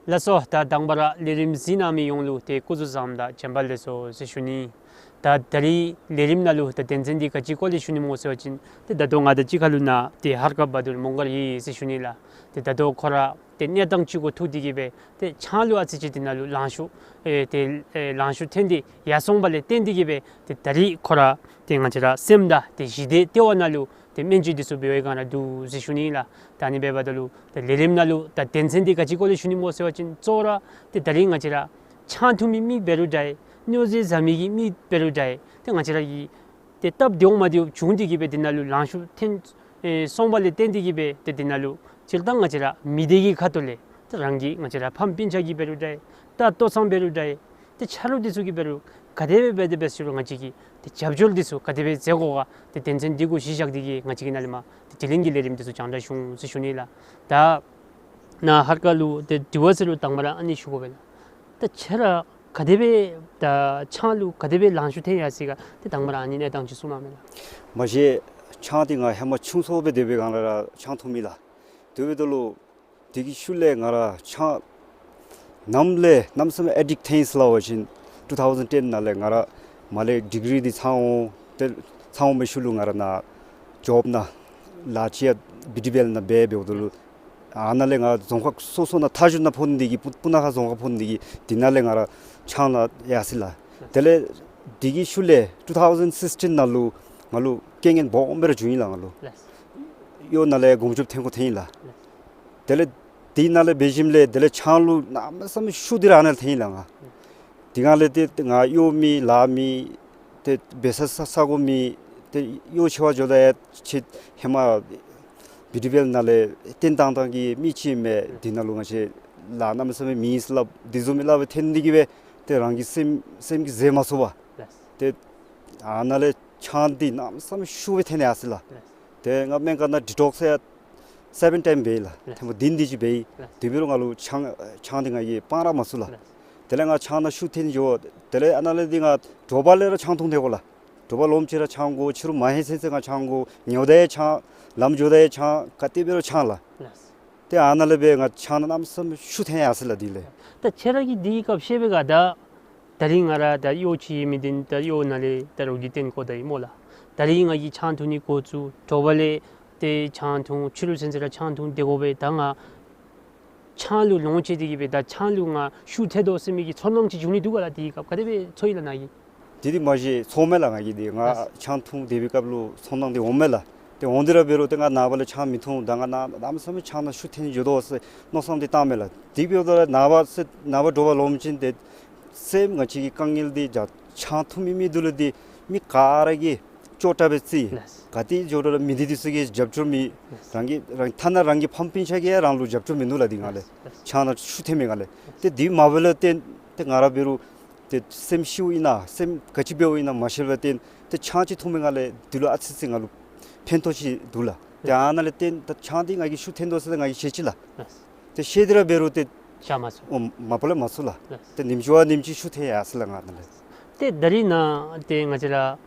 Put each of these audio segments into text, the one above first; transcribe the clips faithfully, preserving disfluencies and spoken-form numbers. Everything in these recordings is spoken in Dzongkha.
ལགས་སོ། ད་དང་པ་ར་ལས་རིམ་གཟིགས་གནང་མི་ཡོངས་ལུ་ཏེ་སྐུ་གཟུགས་བཟང་པོ་དང་བྱོན་པ་ལེགས་སོ་ཟེར་ཞུ་ནི། ད་ད་རིས་ལས་རིམ་ནང་ལུ་ད་དོན་ཚན་འདི་ག་ཅི་སྐོར་ལས་ཞུ་ནི་སྨོ་ཟེར་བ་ཅིན་ཏེ་ད་ལྟོ་ང་དང་གཅིག་ཁར་ལུ་ནཱ་ཏེ་ཧར་ཀ་བ་དུར་མོང་སྒར་ཡོད་ཟེར་ཞུ་ནི་ལགས། ཏེ་ད་ལྟོ་ཁོ་ར་ཏེ་གནས་སྟངས་ཅིག་གུ་ཐུག་སྟེ་གིས་སྦེ་ཏེ་ཆང་ལུ་ཨ་ཙི་ཅིག་འདི་ནང་ལུ་ལང་ཤུར་ཨེ་ཏེ་ཨེ་ལང་ཤུར་ཐོན་ཏེ་ཡར་སོང་བ་ལས་བརྟེན་ཏེ་གིས་སྦེ་ཏེ་ད་རིས་ཁོ་ར་ཏེ་ང་བཅས་ར་སེམས་དང་ཏེ་ཞི་བདེ་ལྟེ་བ་ནང་ལུ་ཏེ་སྨན་བཅོས་འདི་ཚུ་འབད་བའི་སྒང་ར་འདུག་ཟེར་ཞུ་ནི་ལགས། ད་ཨ་ནི་འབདཝ་ད་ལུ་ད་ལས་རིམ་ནང་ལུ་ད་དོན་ཚན་འདི་ག་ཅི་སྐོར་ལས་ཞུ་ནི་སྨོ་ཟེར་བ་ཅིན་གཙོ་བོ་ར་ཏེ་ད་རིས་ང་བཅས་ར་ཆང་འཐུང་མི་མི་འབད་རུང་འདྲ་ཨིན། སྨྱོ་རྫས་བཟའ་མི་གི་མི་འབད་རུང་འདྲ་ཨིན། ཏེ་ང་བཅས་ར་གི་ཏེ་སྟབས་བདེཝ་མ་བདེཝ་བྱུང་སྟེ་གིས་སྦེ་འདི་ནང་ལུ་ལང་ཤུར་ཐོན་ཨེ་སོང་བ་ལས་བརྟེན་ཏེ་གིས་སྦེ་ཏེ་འདི་ནང་ལུ་སྤྱིར་བཏང་ང་བཅས་ར་མི་སྡེ་གི་ཁ་ཐུག་ལས་ཏེ་རང་གི་ང་བཅས་ར་ཕམ་སྤུན་ཆ་གིས་འབད་རུང་འདྲ་ཨིན། ད་ལྟོ་ཚང་འབད་རུང་འདྲ་ཨིན། ཏེ་ཆ་རོགས་འདི་ཚུ་གིས་འབད་རུང་ག་དེ་སྦེ་འབད་དེ་འབད་ཟེར་རུང་ང་བཅས་ཀྱིས་ཏེ་རྒྱབ་སྐྱོར་འདི་ཚུ་ག་དེ་སྦེ་མཛད་དགོ་ག་ཏེ་དོན་ཚན་འདི་གུ་གཞི་བཞག་སྟེ་གིས་ང་བཅས་ཀྱིས་ནཱ་ལས་མར་ཏེ་དྲི་ལན་གྱི་ལས་རིམ་འདི་ཚུ་རྒྱང་བསྒྲགས་ཞུ་འོང་ཟེར་ཞུ་ནི་ལགས། ད་ནཱ་ཧར་ཀ་ལུ་ཏེ་དྲི་བ་ཟེར་རུང་དང་པ་ར་ཨ་ནི་ཞུ་དགོ་པས་ལགས། ད་ཁྱོད་ར་ག་དེ་སྦེ་ད་ཆང་ལུ་ག་དེ་སྦེ་ལང་ཤུར་ཐོན་ཡར་སོང་ག་ཏེ་དང་པ་ར་ཨ་ནི་གནས་སྟངས་ཅིག་གསུང་གནང་མས་ལགས། མ་གཞི་ཆང་འདི་ང་ཧེ་མ་ཆུང་སུ་སྦེ་སྡོད་པའི་སྒང་ལས་ར་ཆང་འཐུང་མི་ལགས། དེ་འབདཝ་ད་ལུ་དེ་གི་ཤུལ་ལས་ང་ར་ཆང་ནམ་ལས་གནམ་མེད་ས་མེད་ཨེ་ཌིཀཊ་ཐོན་ཡི་ཟེར་སླབ་པ་ཅིན་ཊུ་ཐའུ་ཟེན་ཊེན་ནང་ལས་ང་ར་མར་ལས་ཌིག་རི་འདི་ཚང་འོང་། ཏེ་ཚང་འོང་པའི་ཤུལ་ལུ་ང་ར་ནཱ་ཇོབ་ནང་ལཱ་ཅིག་ཡར་བི་ཌི་བེལ་ནང་འབད་འབདཝ་ད་ལུ་ཨ་ནཱ་ལས་ང་རྫོང་ཁག་སོ་སོ་ནང་ཐ་ཇུ་ནང་འཕོ་ནི་འདི་གིས་སྤུ་སྤུ་ན་ཁ་རྫོང་ཁག་འཕོ་ནི་འདི་གིས་འདི་ནང་ལས་ང་ར་ཆང་ནང་ཡར་སོང་ཡི་ལགས། དེ་ལས་དེ་གི་ཤུལ་ལས་ཊུ་ཐའུ་ཟེན་སིགསི་ཊིན་ནང་ལུ་ང་ལུ་རྐྱེན་ངན་སྦོམ་སྦེ་ར་བྱུང་ཡི་ལགས། ང་ལུ་ལགས། གཡོག་ནང་ལས་སྒོམ་རྒྱུ་ཐོན་དགོཔ་ཐོན་ཡི་ལགས། ལགས། དེ་ལས་དེ་ནང་ལས་འབད་ཞིནམ་ལས་དེ་ལས་ཆང་ལུ་གནམ་མེད་ས་མེད་ཤུགས་འདི་ར་ཨ་ནཱ་ལས་ཐོན་ཡི་ལགས་ང་། དེ་སྒང་ལས་ཏེ་ང་གཡོག་མི་ལཱ་མི་ཏེ་འབད་ས་ས་ས་གོ་མི་ཏེ་གཡོག་ཆེ་བ་འགྱོ་ད་ཡ་ཆེ་ཧེ་མ་བི་ཌི་བེལ་ནང་ལས་བཏོན་བཏང་བཏང་གི་མི་ཅིག་མས། དེ་ནང་ལུ་ང་བཅས་ལཱ་གནམ་མེད་ས་མེད་མེད་ཟེར་སླབ། དེ་བཟུམ་མའི་སླབ་སྦེ་ཐོན་ནི་འདི་གིས་སྦེ་ཏེ་རང་གི་སེམས་སེམས་ཀྱིས་བཟོད་མ་ཚུགས་པར་ལགས། ཏེ་ཨ་ནཱ་ལས་ཆང་འདི་གནམ་མེད་ས་མེད་ཤུགས་སྦེ་ཐོན་ཡར་སོང་ཡི་ལགས། ལགས། ཏེ་ང་སྨན་ཁང་ནང་ཌི་ཊོག་སི་ཡང་སེ་བེན་ཊའིམ་འབད་ཡི་ལགས། ལགས། ཐེངས་མ་བདུན་དེ་ཅིག་འབད་ཡི། ལགས། དེ་འབད་རུང་ང་ལུ་ཆང་ཆང་འདི་ང་གིས་སྤང་ར་མ་ཚུགས་ལགས། ལགས། དེ་ལས་ང་ཆང་ནང་ཤུགས་ཐོན་འགྱོ། དེ་ལས་ཨ་ནཱ་ལས་འདི་ང་དྲོ་པ་ལས་ར་ཆང་འཐུང་སྡོད་དགོ་ལགས། དྲོ་པ་ལོངམ་ཅིག་ར་ཆང་དགོ། ཕྱི་རུ་མ་ལྷོད་ཚུན་ཚོད་ང་ཆང་དགོ། ཉལཝ་ད་ཡང་ཆང་། ལམ་འགྱོཝ་ད་ཡང་ཆང་། ག་ཏེ་འབད་རུང་ཆང་ལགས། ལགས། ཏེ་ཨ་ནཱ་ལས་འབད་ང་ཆང་ནང་གནམ་མེད་ས་མེད་ཤུགས་ཐོན་ཡར་སོང་ཡི་ལགས་དེ་ལས། ད་ཁྱོད་ར་གིས་དེའི་སྐབས་ཤེས་པའི་སྒང་ད་ད་རིས་ང་ར་ད་གཡོག་ཅིག་ཡོད་མི་འདི་ད་གཡོག་ནང་ལས་ད་རོགས་ཀྱིས་བཏོན་བཀོ་ད་ཡི་སྨོ་ལགས། ད་རིས་ང་གིས་ཆང་འཐུང་ནི་འགོ་བཙུགས། དྲོ་པ་ལས་ཏེ་ཆང་འཐུང་། ཕྱི་རུ་ཚུན་ཚོད་ར་ཆང་འཐུང་སྡོད་དགོ་པས། ད་ང་ཆང་ལུ་ལོངས་སྤྱོད་དེ་གིས་སྦེ་ད་ཆང་ལུ་ང་ཤུགས་ཐོན་དོ་ཟེར་མི་གི་ཚོར་སྣང་ཅིག་བྱུང་ནི་འདུག་ག་ལགས། དེའི་སྐབས་ག་དེ་སྦེ་ཚོར་ཡི་ལགས་ནཱ་གིས། དེ་འདི་མ་གཞི་ཚོརཝ་མས་ལགས། ང་གིས་འདི་ང་ལགས། ཆང་འཐུང་སྡོད་པའི་སྐབས་ལུ་ཚོར་སྣང་འདི་འོངམ་མས་ལགས། ཏེ་འོང་སྟེ་ར་འབད་རུང་ཏེ་ང་ནངས་པ་ལས་ཆང་མི་འཐུང་། ད་ང་ནཱ་གནམ་མེད་ས་མེད་ཆང་ནང་ཤུགས་ཐོན་འགྱོ་དོ་ཟེར་མནོ་བསམ་འདི་བཏངམ་མས་ལགས། དེ་འབདཝ་ད་ར་ནངས་པ་ཚེ་ནངས་པ་དྲོ་པ་ལོངམ་ཅིག་ཏེ་སེམས་ང་བཅས་ཀྱི་དཀའ་ངལ་འདི་ཆང་འཐུང་མི་མི་འདི་ལུ་འདི་མི་ག་ར་གིས་ཅོག་འཐདཔ་སྦེ་བརྩི། ལགས། ག་ཏེ་འགྱོ་རུང་ར་མི་སྡེ་འདི་ཚུ་གིས་རྒྱབ་སྐྱོར་མེད། ལགས། རང་གི་རང་ཐ་ན་རང་གི་ཕམ་སྤུན་ཆ་གིས་ཡང་རང་ལུ་རྒྱབ་སྐྱོར་མིན་འདུག་ལགས། འདི་སྒང་ལས། ལགས། ཆང་ནང་ཤུགས་ཐོན་མི་སྒང་ལས། ཏེ་འདི་མ་འབད་ལས་བརྟེན་ཏེ་ང་ར་འབད་རུང་ཏེ་སེམས་ཤིཝ་ཨིན་ན་སེམས་ག་ཅི་འབདཝ་ཨིན་ན་མ་ཤེས་པར་བརྟེན་ཏེ་ཆང་ཅིག་འཐུང་མི་སྒང་ལས་འདི་ལུ་ཨ་ཙི་ཙི་ང་ལུ་ཕན་ཐོགས་ཅིག་འདུག་ལགས། ཏེ་ཨ་ནཱ་ལས་བརྟེན་ད་ཆང་འདི་ང་གིས་ཤུགས་ཐོན་དོ་ཟེར་ང་གིས་ཤེས་ཅི་ལགས། ལགས། ཏེ་ཤེས་ཏེ་ར་འབད་རུང་ཏེ་བཞག་མ་ཚུགས། ཨོ་མ་པ་ལས་མ་ཚུགས་ལགས། ལགས། ཏེ་ཉིནམ་ཅིག་བ་ཉིནམ་ཅིག་ཤུགས་ཐོན་ཡར་སོང་ལགས་ང་ནཱ་ལས། ཏེ་ད་རིས་ནཱ་ཏེ་ང་བཅས་ར་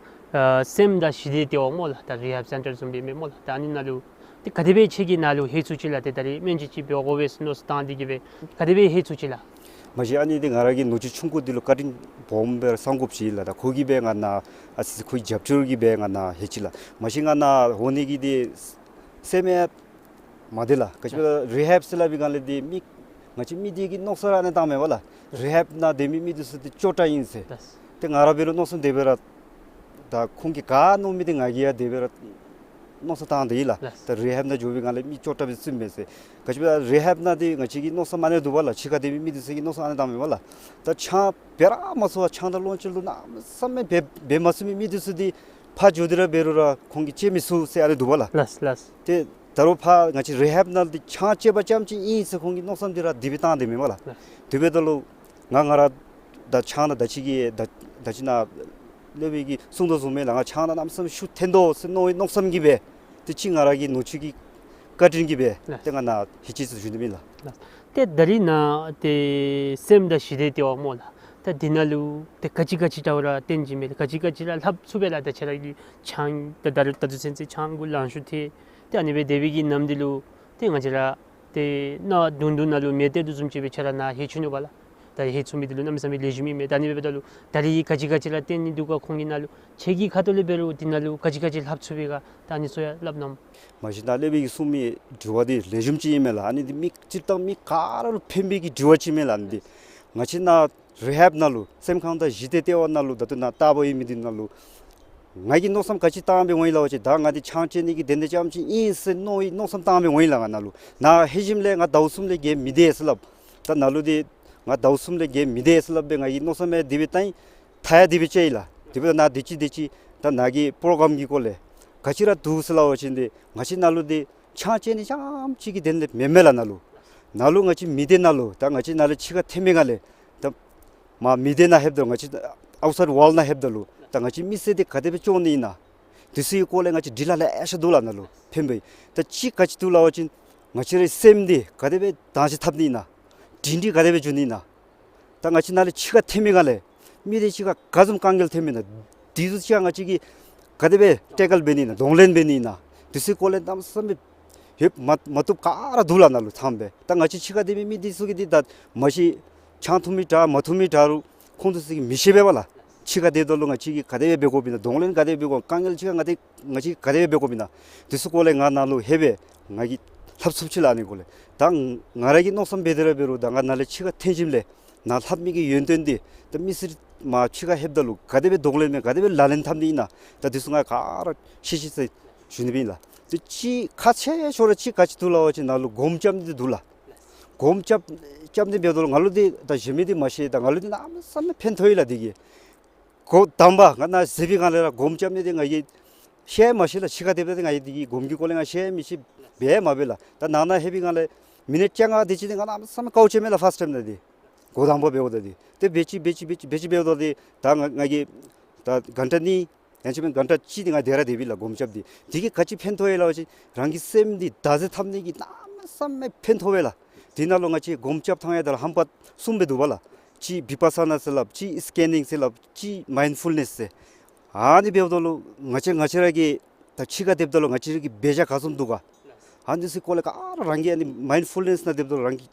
ཨ་སེམས་དང་ཞི་བདེ་ལྟེ་བ་སྨོ་ལགས། ད་རི་ཧེབ་སེན་ཊར་བཟུམ་སྦེ་མས་སྨོ་ལགས། ད་ཨ་ནི་ནང་ལུ་ཏེ་ག་དེ་སྦེ་ཁྱོད་ཀྱིས་ནཱ་ལུ་ལྷོད་ཚུགས་ཅི་ལགས། ཏེ་ད་རིས་སྨན་བཅོས་ཅིག་འབད་དགོ་པས་ཟེར་མནོ་བསམ་བཏང་སྟེ་གིས་སྦེ་ག་དེ་སྦེ་ལྷོད་ཚུགས་ཅི་ལགས། མ་གཞི་ཨ་ནི་འདི་ང་ར་གི་ནུ་གཅུང་ཆུང་ཀུ་འདི་ལུ་བཀའ་དྲིན་སྦོམ་སྦེ་ར་བསམ་དགོཔ་ཅིག་ལགས། ད་ཁོ་གིས་སྦེ་ང་ནཱ་ཨ་ཙི་ཙི་ཁོ་གི་རྒྱབ་སྐྱོར་གྱིས་སྦེ་ང་ནཱ་ལྷོད་ཅི་ལགས། མ་གཞི་ང་ནཱ་འོང་ནི་གི་འདི་སེམས་ཡང་མ་བདེ་ལགས། ག་ཅི་སྦེ་རི་ཧེབ་ཟེར་སླབ་པའི་སྒང་ལས་འདི་མི་ང་བཅས་མི་སྡེ་གི་མནོ་བསམ་ར་ཨ་ནི་བཏངམ་མས་པ་ལགས། རི་ཧེབ་ནང་སྡོད་མི་མི་འདི་ཚུ་འདི་ཅོག་འཐདཔ་ཨིན་ཟེར། ལགས། ཏེ་ང་ར་འབད་རུང་མནོ་བསམ་དེ་སྦེ་ར་ད་ཁོང་གིས་ག་མནོ་མི་འདི་ང་གིས་ཡང་དེ་སྦེ་ར་མནོ་བསམ་བཏང་སྟེ་ཡོད་ལགས། ལགས། ད་རི་ཧེབ་ནང་འགྱོ་བའི་སྒང་ལས་མི་ཅོག་འཐདཔ་སྦེ་བརྩིཝ་མས་ཟེར། ག་ཅི་སྦེ་རི་ཧེབ་ནང་འདི་ང་བཅས་ཀྱི་མནོ་བསམ་ཨ་ནི་འདུག་པ་ལགས། ཕྱི་ཁར་སྡོད་མི་མི་འདི་ཚུ་གི་མནོ་བསམ་ཨ་ནི་བཏངམ་མས་པ་ལགས། ད་ཆང་འབད་ར་མ་ཚུགས་པར་ཆང་དང་ལོངས་སྤྱོད་ལུ་གནམ་མེད་ས་མེད་འབད་འབད་མ་ཚུགས་མི་མི་འདི་ཚུ་འདི་ཕར་འགྱོ་སྟེ་ར་འབད་རུང་ར་ཁོང་གིས་སྤྱོད་མི་ཚུགས་ཟེར་ཨ་ནི་འདུག་པ་ལགས། ལགས་ལགས། ཏེ་ད་རུང་ཕར་ང་བཅས་རི་ཧེབ་ནང་འདི་ཆང་སྤྱོད་པ་རྐྱངམ་ཅིག་ཨིན་ཟེར་ཁོང་གིས་མནོ་བསམ་འདི་ར་དེ་སྦེ་བཏང་སྟེ་མས་པ་ལགས། ལགས། དེ་འབདཝ་ད་ལུ་ང་ང་ར་ད་ཆང་ནང་ད་ཅི་གི་ད་ད་ཅི་ནཱ་སློབ་དཔོན་གྱིས་གསུངས་དོ་བཟུམ་སྦེ་ལགས། ང་ཆང་ནང་གནམ་མེད་ས་མེད་ཤུགས་ཐོན་དོ་ཟེར་མནོ་བའི་མནོ་བསམ་གྱིས་སྦེ་ཏེ་ཅིག་ང་ར་གི་ནུ་གཅུང་གི་བཀའ་དྲིན་གྱིས་སྦེ་ལགས། ཏེ་ང་ནཱ་ལྷོད་ཅི་ཟེར་ཞུ་ནི་མས་ལགས། ལགས། ཏེ་ད་རིས་ནཱ་ཏེ་སེམས་དང་ཞི་བདེ་ལྟེ་བ་སྨོ་ལགས། ད་འདི་ནང་ལུ་ཏེ་ག་ཅི་ག་ཅི་འདྲཝ་ར་སྟོན་གྱི་མས། ག་ཅི་ག་ཅི་ར་ལྷབ་ཚུགས་པས་ལགས། ད་ཁྱོད་ར་གིས་ཆང་ད་ད་རུང་ད་ལྟོ་ཚུན་ཚོད་ཆང་གུ་ལང་ཤུར་ཐལ། ཏེ་ཨ་ནི་སྦེ་སྡོད་པའི་གི་ནམ་འདི་ལུ་ཏེ་ང་བཅས་ར་ ཏེ་ནཱ་དུང་དུང་ནང་ལུ་མེ་སྟེར་དོ་བཟུམ་ཅིག་སྦེ་ཁྱོད་ར་ནཱ་ལྷོད་བཅུག་ནུག་པ་ལགས། ད་ལྷོད་བཅུག་མི་འདི་ལུ་གནམ་མེད་ས་མེད་ལེགས་ཤོམ་ཨིན་མས། ད་ཨ་ནི་འབདཝ་ད་ལུ་ད་རིས་ག་ཅི་ག་ཅི་ར་སྟོན་ནི་འདུག་ག། ཁོང་གི་ནང་ལུ་ཁྱོད་ཀྱི་ཁ་ཐུག་ལས་འབད་རུང་འདི་ནང་ལུ་ག་ཅི་ག་ཅི་ལྷབ་ཚུགས་པས་ག། ད་ཨ་ནི་ཚུ་ཡང་སླབ་གནང་། མ་གཞི་ནཱ་ལས་སྦེ་གི་གསུང་མི་དྲི་བ་འདི་ལེགས་ཤོམ་ཅིག་ཨིན་མས་ལགས། ཨ་ནི་འདི་མི་སྤྱིར་བཏང་མི་ག་ར་ལུ་ཕན་པའི་གི་དྲི་བ་ཅིག་མས་ལགས། ཨ་ནི་འདི་ང་བཅས་ནཱ་རི་ཧེབ་ནང་ལུ་སེམས་ཁམས་དང་ཞི་བདེ་ལྟེ་བ་ནང་ལུ་ད་ལྟོ་ནཱ་ལྟ་བར་ཡོད་མི་འདི་ནང་ལུ་ང་གིས་མནོ་བསམ་ག་ཅི་བཏང་སྦེ་འོང་ཡི་ལགས་པ་ཅིན་ད་ང་འདི་ཆང་བཅད་ནི་གི་དོན་དེ་རྐྱངམ་ཅིག་ཨིན་ཟེར་མནོ་ཡི་མནོ་བསམ་བཏང་སྦེ་འོང་ཡི་ལགས། ང་ནཱ་ལུ་ནཱ་ལྷོད་ཞིནམ་ལས་ང་ཟླཝ་གསུམ་ལས་བརྒལ་མི་སྡོད་ཟེར་སླབ། ད་ནཱ་ལུ་འདི་ང་ཟླཝ་གསུམ་ལས་བརྒལ་མི་སྡོད་ཟེར་སླབ་སྦེ་ང་གིས་མནོ་བསམ་ཡང་དེ་སྦེ་བཏང་ཡི། མཐའ་ཡང་དེ་སྦེ་བཅད་ཡི་ལགས། དེ་འབདཝ་ད་ནཱ་དུས་ཅི་དུས་ཅི་ད་ནཱ་གི་པྲོ་གརམ་གྱི་སྐོར་ལས་ག་ཅི་ར་འདུག་ཟེར་སླབ་པ་ཅིན་འདི་ང་བཅས་ནཱ་ལུ་འདི་ཆང་བཅད་ནི་རྐྱངམ་ཅིག་གི་དོན་ལས་མེན་མས་ལགས། ནཱ་ལུ་ནཱ་ལུ་ང་བཅས་མི་སྡེ་ནང་ལུ་ད་ང་བཅས་ནཱ་ལུ་ཕྱི་ཁར་འཐོན་པའི་སྒང་ལས་ད་མར་མི་སྡེ་ནང་ལྷོདཔ་ད་ང་བཅས་ཨའུཊ་སའིཌ་ཝཱལ་ནང་ལྷོདཔ་ད་ལུ་ད་ང་བཅས་མི་སེར་འདི་ག་དེ་སྦེ་སྐྱོང་ནི་ཨིན་ན། དེ་ཚུ་གི་སྐོར་ལས་ང་བཅས་འབྲི་ལྷག་ལེ་ཤ་འདུག་ལགས། ནཱ་ལུ་ཕན་པའི་ད་ཅིག་ག་ཅི་འདུག་ལབ་པ་ཅིན་ང་བཅས་རའི་སེམས་འདི་ག་དེ་སྦེ་དྭངས་ཤིང་འཐབ་ནི་ཨིན་ན། སྒྲིང་སྒྲི་ག་དེ་སྦེ་འབྱུང་ནི་ཨིན་ན། ད་ང་བཅས་ནཱ་ལས་ཕྱི་ཁར་འཐོན་པའི་སྒང་ལས་མི་སྡེ་ཕྱི་ཁར་ག་བཟུམ་དཀའ་ངལ་འཐོན་མི་ཨིན་ན། དེ་ཚུ་ཕྱི་ཁར་ང་བཅས་ཀྱིས་ག་དེ་སྦེ་ཊེ་ཀལ་འབད་ནི་ཨིན་ན། གདོང་ལེན་འབད་ནི་ཨིན་ན། དེ་ཚུ་གི་སྐོར་ལས་གནམ་མེད་ས་མེད་ཡོདཔ་མ་མ་བཏུབ་ག་ར་འདུག་ལགས། ནཱ་ལུ་ཚངམ་སྦེ་ད་ང་བཅས་ཕྱི་ཁར་སྡོད་མི་མི་སྡེ་ཚུ་གིས་འདི་ད་མ་གཞི་ཆང་འཐུང་མི་དྲག་མ་འཐུང་མི་དྲག་རུང་ཁོང་དེ་ཚུ་གིས་མི་ཤེས་པས་པ་ལགས། ཕྱི་ཁར་སྡོདཔ་ད་ལུ་ང་བཅས་ཀྱིས་ག་དེ་སྦེ་འབད་དགོཔ་ཨིན་ན། གདོང་ལེན་ག་དེ་སྦེ་འབད་དགོ། དཀའ་ངལ་ཕྱི་ཁར་ང་བཅས་ང་བཅས་ག་དེ་སྦེ་འབད་དགོཔ་ཨིན་ན། དེ་ཚུ་སྐོར་ལས་ང་ནཱ་ལུ་ལྷོད་སྦེ་ང་གིས་ལྷབ་ཚུགསཔ་ཅིག་ལགས། ཨ་ནི་སྐོར་ལས་ད་ང་ར་གིས་མནོ་བསམ་འབད་དེ་ར་འབད་རུང་ད་ང་ནཱ་ལས་ཕྱི་ཁར་འཐོན་ཞིནམ་ལས་ནཱ་ལྷབ་མི་གི་ཡོན་ཏན་འདི་ད་མི་སེར་མར་ཕྱི་ཁར་ལྷོདཔ་ད་ལུ་ག་དེ་སྦེ་གདོང་ལེན་འབད་ག་དེ་སྦེ་ལག་ལེན་འཐབ་ནི་ཨིན་ན། ད་དེ་ཚུ་ང་ག་ར་ཤེས་ཤེས་ཟེར་ཞུ་ནི་སྦེ་ཨིན་ལགས། ཏེ་ཅིག་ཁག་ཆེ་ཤོས་ར་ཅིག་ག་ཅི་འདུག་ལབ་པ་ཅིན་ནཱ་ལུ་སྒོམ་རྐྱབ་ནི་འདི་འདུག་ལགས། སྒོམ་རྐྱབ་རྐྱབ་ནི་འབདཝ་ད་ལུ་ང་ལུ་འདི་ད་གཞན་མི་འདི་མ་ཤེས། ད་ང་ལུ་འདི་གནམ་མེད་ས་མེད་ཕན་ཐོགས་ཡི་ལགས། འདི་གིས་སྒོམ་དང་པ་ང་ནཱ་འཛུལ་བའི་སྒང་ལས་ར་སྒོམ་རྐྱབ་ནི་འདི་ང་གིས་ཤེས་མ་ཤེས་ལགས། ཕྱི་ཁར་སྡོདཔ་ད་ང་གིས་འདི་གི་སྒོམ་གྱི་སྐོར་ལས་ང་ཤེས་མི་ཤེས་འབད་མ་འབད་ལགས། ད་ནང་ན་ལྷོད་པའི་སྒང་ལས་མི་ནཊ་བཅོ་ལྔ་དེ་ཅིག་འདི་ང་གནམ་མེད་ས་མེད་དཀའཝ་སྤྱད་མས་ལགས། ཕཱསཊ་ཊའིམ་ནང་འདི་སྒོམ་དང་པ་འབདཝ་ད་འདི་ཏེ་འབད་ཅི་འབད་ཅི་འབད་ཅི་འབད་ཅི་འབདཝ་ད་འདི་ད་ང་ང་གིས་ད་གྷན་ཊ་གཉིས་ཡང་ཅིན་གྷན་ཊ་གཅིག་འདི་ང་དེ་ར་སྡོདཔ་ཨིན་ལགས། སྒོམ་རྐྱབ་སྟེ། དེ་གིས་ག་ཅི་ཕན་ཐོགས་ཡི་ལབ་པ་ཅིན་རང་གི་སེམས་འདི་བདག་འཛིན་འཐབ་ནི་གི་གནམ་མེད་ས་མེད་ཕན་ཐོགས་པས་ལགས། དེ་ནང་ལུ་ང་བཅས་སྒོམ་རྐྱབ་ཐངས་ཡང་ད་ར་རྣམ་པ་གསུམ་སྦེ་འདུག་པ་ལགས། གཅིག་བི་པ་ས་ན་ཟེར་སླབ། གཅིག་སི་ཀེན་ནིང་ཟེར་སླབ། གཅིག་མའིནཌ་ཕུལ་ནེསི་ཟེར། ཨ་ནི་འབདཝ་ད་ལུ་ང་བཅས་ང་བཅས་ར་གིས་ད་ཕྱི་ཁར་སྡོདཔ་ད་ལུ་ང་བཅས་ར་གི་འབད་བཞག་ག་བཟུམ་འདུག་ག། ཨ་ནི་ཚུ་གི་སྐོར་ལས་ག་ར་རང་གིས་ཨ་ནི་མའིནཌ་ཕུལ་ནེསི་ནང་སྡོདཔ་ད་ལུ་རང་གིས་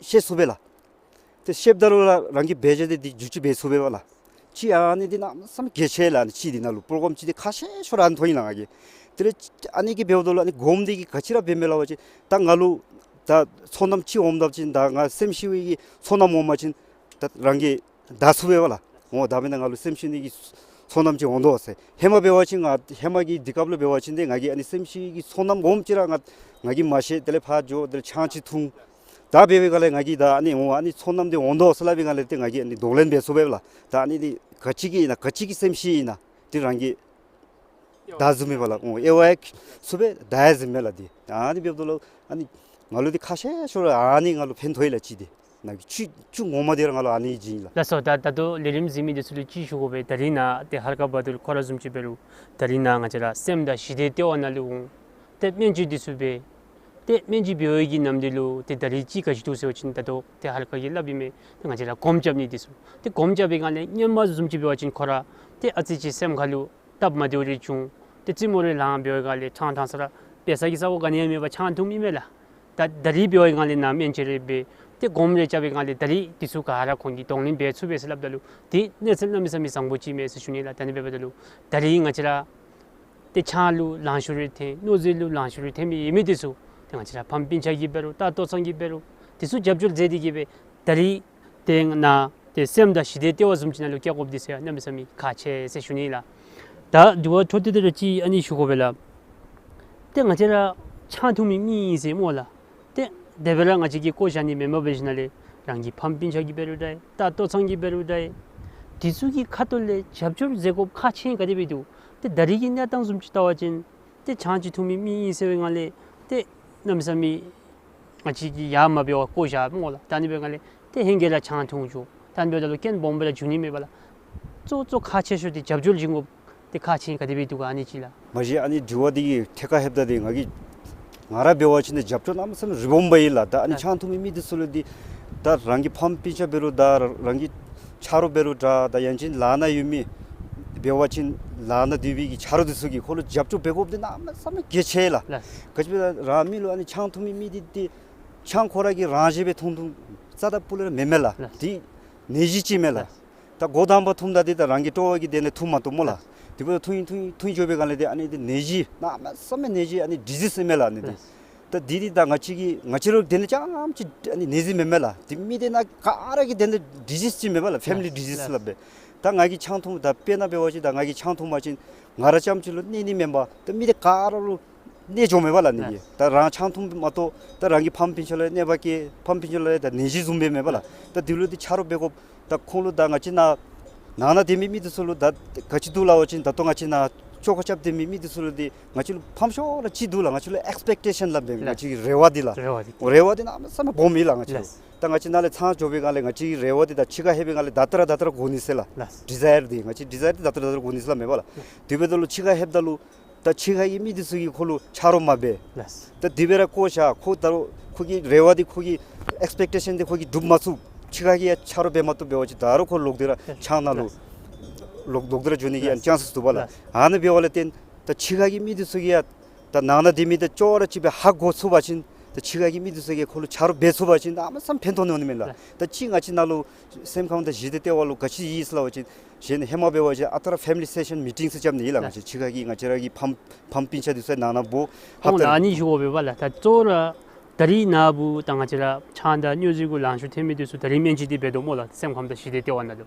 ཤེས་ཚུགས་པས་ལགས། ཏེ་ཤེསཔ་ད་ལུ་ལགས་རང་གིས་འབད་བཞག་འདི་འདི་འགྱུར་བཅོས་འབད་ཚུགས་པས་པ་ལགས། ཅིག་ཨ་ནི་འདི་གནམ་མེད་ས་མེད་གལ་ཆེ་ལགས། ཨ་ནི་ཅིག་འདི་ནང་ལུ་པྲོ་གྲམ་ཅིག་འདི་ཁག་ཆེ་ཤོས་ར་ཨ་ནི་ཐོན་ཡི་ལགས་ང་གིས། དེ་ལས་ཨ་ནི་གིས་འབདཝ་ད་ལུ་ཨ་ནི་སྒོམ་འདི་གིས་ག་ཅི་ར་འབད་མས་ལབ་པ་ཅིན་ད་ང་ལུ་ད་ཚོར་སྣང་ཅིག་འོངམ་ད་ཅིན་ད་ང་སེམས་ཤི་བའི་གི་ཚོར་སྣང་འོངམ་ཅིན་ད་རང་གིས་བདའ་ཚུགས་པས་པ་ལགས། འོ་ད་མེན་ན་ང་ལུ་སེམས་ཤི་ནི་གི་ཚོར་སྣང་ཅིག་འོང་དོ་ཟེར། ཧེ་མ་འབད་བ་ཅིན་ང་ཧེ་མ་གི་དུས་སྐབས་ལུ་འབད་བ་ཅིན་ཏེ་ང་གིས་ཨ་ནི་སེམས་ཤི་གི་ཚོར་སྣང་འོངམ་ཅིག་ར་ང་ང་གིས་མ་ཤེས། དེ་ལས་ཕར་འགྱོ། དེ་ལས་ཆང་ཅིག་འཐུང་། ད་འབད་བའི་སྒང་ལས་ང་གིས་ད་ཨ་ནི་འོ་ཨ་ནི་ཚོར་སྣང་འདི་འོང་དོ་ཟེར་སླབ་པའི་སྒང་ལས་ཏེ་ང་གིས་ཨ་ནི་གདོང་ལེན་འབད་ཚུགས་པས་པ་ལགས། ད་ཨ་ནི་འདི་ག་ཅི་གི་ཨིན་ན་ག་ཅི་གི་སེམས་ཤི་ཨིན་ན་འདི་རང་གིས་བདའ་ཚུགས་མས་པ་ལགས། འོ་དབྱེ་བ་ཡང་ཚུགས་པས། བདའ་ཡང་ཚུགས་མས་ལགས། འདི་ཨ་ནི་འབདཝ་ད་ལུ་ཨ་ནི་ང་ལུ་འདི་ཁག་ཆེ་ཤོས་ར་ཨ་ནི་ང་ལུ་ཕན་ཐོགས་ཡི་ལགས། ཅིག་འདི་ནང་གི་ཅིག་ཅིག་ངོ་མ་འདི་ར་ང་ལུ་ཨ་ནི་ཅིག་ཨིན་ལགས། ལགས་སོ། ད་ད་ལྟོ་ལས་རིམ་གཟིགས་མི་འདི་ཚུ་ལུ་ཅིག་ཞུ་དགོ་པས། ད་རིས་ནཱ་ཏེ་ཧར་ཀ་བ་དུར་ཁོ་ར་བཟུམ་ཅིག་འབད་རུང་ད་རིས་ནཱ་ང་བཅས་ར་སེམས་དང་ཞི་བདེ་ལྟེ་བ་ནང་ལུ་འོང་། ཏེ་སྨན་བཅོས་འདི་ཚུ་འབད། ཏེ་སྨན་བཅོས་འབད་བའི་གི་ནམ་དུས་ལུ་ཏེ་ད་རིས་ཅིག་ག་ཅི་འདུག་ཟེར་བ་ཅིན་ད་ལྟོ་ཏེ་ཧར་ཀ་གིས་སླབ་ཨིན་མས། ཏེ་ང་བཅས་ར་སྒོམ་རྐྱབ་ནི་འདི་ཚུ། ཏེ་སྒོམ་རྐྱབ་པའི་སྒང་ལས་སྔོན་མ་བཟུམ་ཅིག་འབད་བ་ཅིན་ཁོ་ར་ཏེ་ཨ་ཙི་ཅིག་སེམས་ཁ་ལུ་སྟབས་མ་བདེཝ་རེ་བྱུང་། ཏེ་རྩེད་མོ་རེ་ལང་འབད་བའི་སྒང་ལས་ཕྲང་ཕྲང་ས་ར་འབད་ས་གི་ས་གོ་ག་ནི་ཡང་མེད་པར་ཆང་འཐུངམ་ཨིན་མས་ལགས། ད་ད་རིས་འབད་བའི་སྒང་ལས་ནཱ་སྨན་བཅོས་རེ་འབད། ཏེ་སྒོམ་རེ་རྐྱབ་པའི་སྒང་ལས་ད་རིས་འདི་ཚུ་ག་ར་ཁོང་གིས་གདོང་ལེན་འབད་ཚུགས་པས་ཟེར་སླབ་ད་ལུ་ཏེ་གནས་ཚུལ་གནམ་མེད་ས་མེད་བཟང་པོ་ཅིག་མས་ཟེར་ཞུ་ནི་ལགས། ད་ཨ་ནི་འབདཝ་ད་ལུ་ད་རིས་ང་བཅས་ར་ཏེ་ཆང་ལུ་ལང་ཤོར་རེ་ཐོན། མནོ་རྫས་ལུ་ལང་ཤོར་རེ་ཐོན་མི་ཡོད་མི་འདི་ཚུ་ཏེ་ང་བཅས་ར་ཕམ་སྤུན་ཆ་གིས་འབད་རུང་ད་ལྟོ་ཚང་གིས་འབད་རུང་འདི་ཚུ་རྒྱབ་སྐྱོར་མཛད་དེ་གིས་སྦེ་ད་རིས་ཏེ་ནཱ་ཏེ་སེམས་དང་ཞི་བདེ་ལྟེ་བ་བཟུམ་ཅིག་ནང་ལུ་བསྐྱལ་དགོཔ་འདི་ཚུ་ཡང་གནམ་མེད་ས་མེད་ཁག་ཆེ་ཟེར་ཞུ་ནི་ལགས། ད་དྲི་བ་འཕྲོ་མཐུད་དེ་ར་ཅིག་ཨ་ནི་ཞུ་དགོ་པས་ལགས། ཏེ་ང་བཅས་ར་ཆང་འཐུང་མི་མི་ཨིན་ཟེར་སྨོ་ལགས། ཏེ་དེ་སྦེ་ར་ང་བཅས་ཀྱིས་བཀོ་བཞག་ནི་མེན་པར་འབད་ཞིནམ་ལས་རང་གི་ཕམ་སྤུན་ཆ་གིས་འབད་རུང་འདྲ། ད་ལྟོ་ཚང་གིས་འབད་རུང་འདྲ། འདི་ཚུ་གི་ཁ་ཐུག་ལས་རྒྱབ་སྐྱོར་མཛད་དགོཔ་ཁག་ཆེ་ག་དེ་སྦེ་འདུག། ཏེ་ད་རིས་ཀྱི་གནས་སྟངས་བཟུམ་ཅིག་བལྟ་བ་ཅིན་ཏེ་ཆང་ཅིག་འཐུང་མི་མི་ཨིན་ཟེར་བའི་སྒང་ལས་ཏེ་གནམ་མེད་ས་མེད་ང་བཅས་ཀྱིས་ཡར་མ་འབད་བར་བཀོ་བཞག་སྨོ་ལགས། ད་ཨ་ནི་འབད་བའི་སྒང་ལས་ཏེ་ཧེང་སྐལ་ལུ་ཆང་འཐུང་འགྱོ། ད་ཨ་ནི་འབདཝ་ད་ལུ་རྐྱེན་སྦོམ་སྦེ་ར་འབྱུང་ནི་མས་པ་ལགས། གཙོ་གཙོ་ཁག་ཆེ་ཤོས་འདི་རྒྱབ་སྐྱོར་བྱིན་དགོཔ་འདི་ཁག་ཆེ་ག་དེ་སྦེ་འདུག་ག་ཨ་ནི་ཅིག་ལགས། མ་གཞི་ཨ་ནི་དྲི་བ་འདི་གི་ཐད་ཁར་ལྷོདཔ་ད་འདི་ང་གིས་ང་ར་འབད་བ་ཅིན་འདི་རྒྱབ་སྐྱོར་གནམ་མེད་ས་མེད་རི་སྦོམ་སྦེ་ཨིན་ལགས། ད་ཨ་ནི་ཨ་ཆང་འཐུང་མི་མི་འདི་ཚུ་ལུ་འདི་ད་རང་གི་ཕམ་སྤུན་ཆ་འབད་རུང་ད་རང་གི་ཆ་རོགས་འབད་རུང་འདྲ། ད་ཡང་ཅིན་ལཱ་ནང་ཡོད་མི་འབད་བ་ཅིན་ལཱ་ནང་སྡོད་པའི་གི་ཆ་རོགས་འདི་ཚུ་གིས་ཁོ་ལུ་རྒྱབ་སྐྱོར་འབད་དགོཔ་འདི་གནམ་མེད་ས་མེད་གལ་ཆེ་ལགས། ལགས། ག་ཅི་སྦེ་ད་རང་མི་ལུ་ཨ་ནི་ཆང་འཐུང་མི་མི་འདི་འདི་ ཆང་ཁོ་ར་གིས་རང་བཞིན་སྦེ་འཐུང་འཐུང་རྩ་དང་སྤུ་ལས་ར་མེན་མས་ལགས། ལགས། འདི་ནད་གཞི་ཅིག་མས་ལགས། ལགས། ད་འགོ་དང་པ་འཐུངམ་ད་འདི་ད་རང་གི་སྤྲོ་བ་གིས་དེ་ནང་འཐུང་མ་བཏུབ་སྨོ་ལགས། ལགས། དེ་འབདཝ་ད་འཐུང་འཐུང་འཐུང་འགྱོ་བའི་སྒང་ལས་འདི་ཨ་ནི་འདི་ནད་གཞི་གནམ་མེད་ས་མེད་ནད་གཞི་ཨ་ནི་ཌི་ཟིསི་ཨིན་མས་ལགས་ཨ་ནི་འདི། ལགས། ད་འདི་འདི་ད་ང་བཅས་ཀྱི་ང་བཅས་ར་དེ་ནང་རྐྱངམ་ཅིག་ཨ་ནི་ནད་གཞི་མེན་མས་ལགས། འདི་མི་སྡེ་ནང་ག་ར་གི་དེ་ནང་ཌི་ཟིསི་ཅིག་མས་པ་ལགས། ཕེ་མི་ལི་ཌི་ཟིསི་ལགས། ལགས། སླབ་པས། ད་ང་གིས་ཆང་འཐུང་ད་དཔེར་ན་འབད་བ་ཅིན་ད་ང་གིས་ཆང་འཐུང་པ་ཅིན་ང་ར་རྐྱངམ་ཅིག་ལུ་ནད་ནི་མེན་པར་ད་མི་སྡེ་ག་ར་ལུ་ནད་འགྱོཝ་མས་པ་ལགས་ནི་གི། ལགས། ད་རང་ཆང་འཐུང་མ་གཏོགས་ད་རང་གི་ཕམ་སྤུན་ཆ་ལུ་ནད་པ་སྐྱེ། ཕམ་སྤུན་ཆ་ལུ་ད་ནད་གཞི་བཟུམ་སྦེ་མས་པ་ལགས། ལགས། ད་འདི་ལུ་འདི་ཆ་རོགས་འབད་དགོཔ། ད་ཁོང་ལུ་ད་ང་བཅས་ནཱ་ནང་ན་སྡོད་མི་མི་འདི་ཚུ་ལུ་ད་ག་ཅི་འདུག་སླབ་པ་ཅིན་ད་ལྟོ་ང་བཅས་ནཱ་བཅོ་ཁ་རྐྱབ་སྡོད་མི་མི་འདི་ཚུ་ལུ་འདི་ང་བཅས་ལུ་ཕམ་ཤོས་ར་ཅིག་འདུག་ལགས། ང་བཅས་ལུ་ཨེགསི་པེག་ཊེ་ཤཱན་སླབ་པས། ལགས། ང་བཅས་ཀྱི་རེ་བ་འདི་ལགས། རེ་བ་འདི། རེ་བ་འདི་གནམ་མེད་ས་མེད་སྦོམ་ཨིན་ལགས་ང་བཅས་ལུ། ལགས། ད་ང་བཅས་ནཱ་ལས་ཚང་འགྱོ་བའི་སྒང་ལས་ང་བཅས་ཀྱི་རེ་བ་འདི་ད་ཕྱི་ཁར་ལྷོད་པའི་སྒང་ལས་ད་ལྟོ་ར་ད་ལྟོ་ར་འགོ་ནི་ཟེར་ལགས། ལགས། ཌི་ཛའི་ཡར་འདི་ང་བཅས་ཌི་ཛའི་ཡར་འདི་ད་ལྟོ་ར་ད་ལྟོ་ར་འགོ་ནི་ཟེར་སླབ་མས་པ་ལགས། ལགས། དེ་འབདཝ་ད་ལུ་ཕྱི་ཁར་ལྷོདཔ་ད་ལུ་ད་ཕྱི་ཁ་གི་མི་འདི་ཚུ་གིས་ཁོ་ལུ་ཆ་རོགས་མ་འབད། ལགས། ད་དེ་སྦེ་ར་བཀོ་བཞག། ཁོ་ད་རུང་ཁོ་གི་རེ་བ་འདི་ཁོ་གི་ཨེགསི་པེག་ཊེ་ཤཱན་འདི་ཁོ་གིས་སྒྲུབ་མ་ཚུགས། ཕྱི་ཁ་གིས་ཡང་ཆ་རོགས་འབད་མ་བཏུབ་འབད་བ་ཅིན་ད་རུང་ཁོ་ལོག་སྟེ་ར་ལགས། ཆང་ནང་ལུ་ལགས། ལོག་ལོག་སྟེ་ར་འགྱོ་ནི་གི་ཡང་ལགས། ཅཱནསི་འདུག་པ་ལགས། ལགས། ཨ་ནི་འབདཝ་ལས་བརྟེན་ད་ཕྱི་ཁ་གི་མི་འདི་ཚུ་གིས་ཡང་ད་ནང་ན་སྡོད་མི་དང་ཅོག་ར་གཅིག་སྦེ་ཧ་གོ་ཚུགས་པ་ཅིན་ད་ཕྱི་ཁ་གི་མི་འདི་ཚུ་གིས་ཁོ་ལུ་ཆ་རོགས་འབད་ཚུགས་པ་ཅིན་ད་གནམ་མེད་ས་མེད་ཕན་ཐོགས་ནི་འོང་ནི་མས་ལགས། ལགས། ད་ཅི་ང་བཅས་ནཱ་ལུ་སེམས་ཁམས་དང་ཞི་བདེ་ལྟེ་བ་ལུ་ག་ཅི་ཡོད་ཟེར་སླབ་པ་ཅིན་གཞན་ཧེ་མ་འབད་བ་ཅིན་ཨ་རྟག་ར་ཕེ་མི་ལི་སེ་ཤཱན་མི་ཊིང་ཟེར་རྐྱབ་ནི་ཨིན་ལགས། ལགས། ང་བཅས་ཕྱི་ཁ་གི་ང་བཅས་ར་གི་ཕམ་ཕམ་སྤུན་ཆ་འདི་ཚུ་ནང་ན་འབོ་ཧ་ཁོང་ལུ་ཨ་ནི་ཞུ་དགོ་པས་པ་ལགས། ད་གཙོ་བོ་ར་ད་རིས་ནཱ་བུ་ད་ང་བཅས་ར་ཆང་དང་སྨྱོ་རྫས་གུ་ལང་ཤོར་ཐོན་མི་འདི་ཚུ་ད་རིས་སྨན་བཅོས་འདི་འབད་དོ་སྨོ་ལགས། སེམས་ཁམས་དང་ཞི་བདེ་ལྟེ་བ་ནང་ལུ།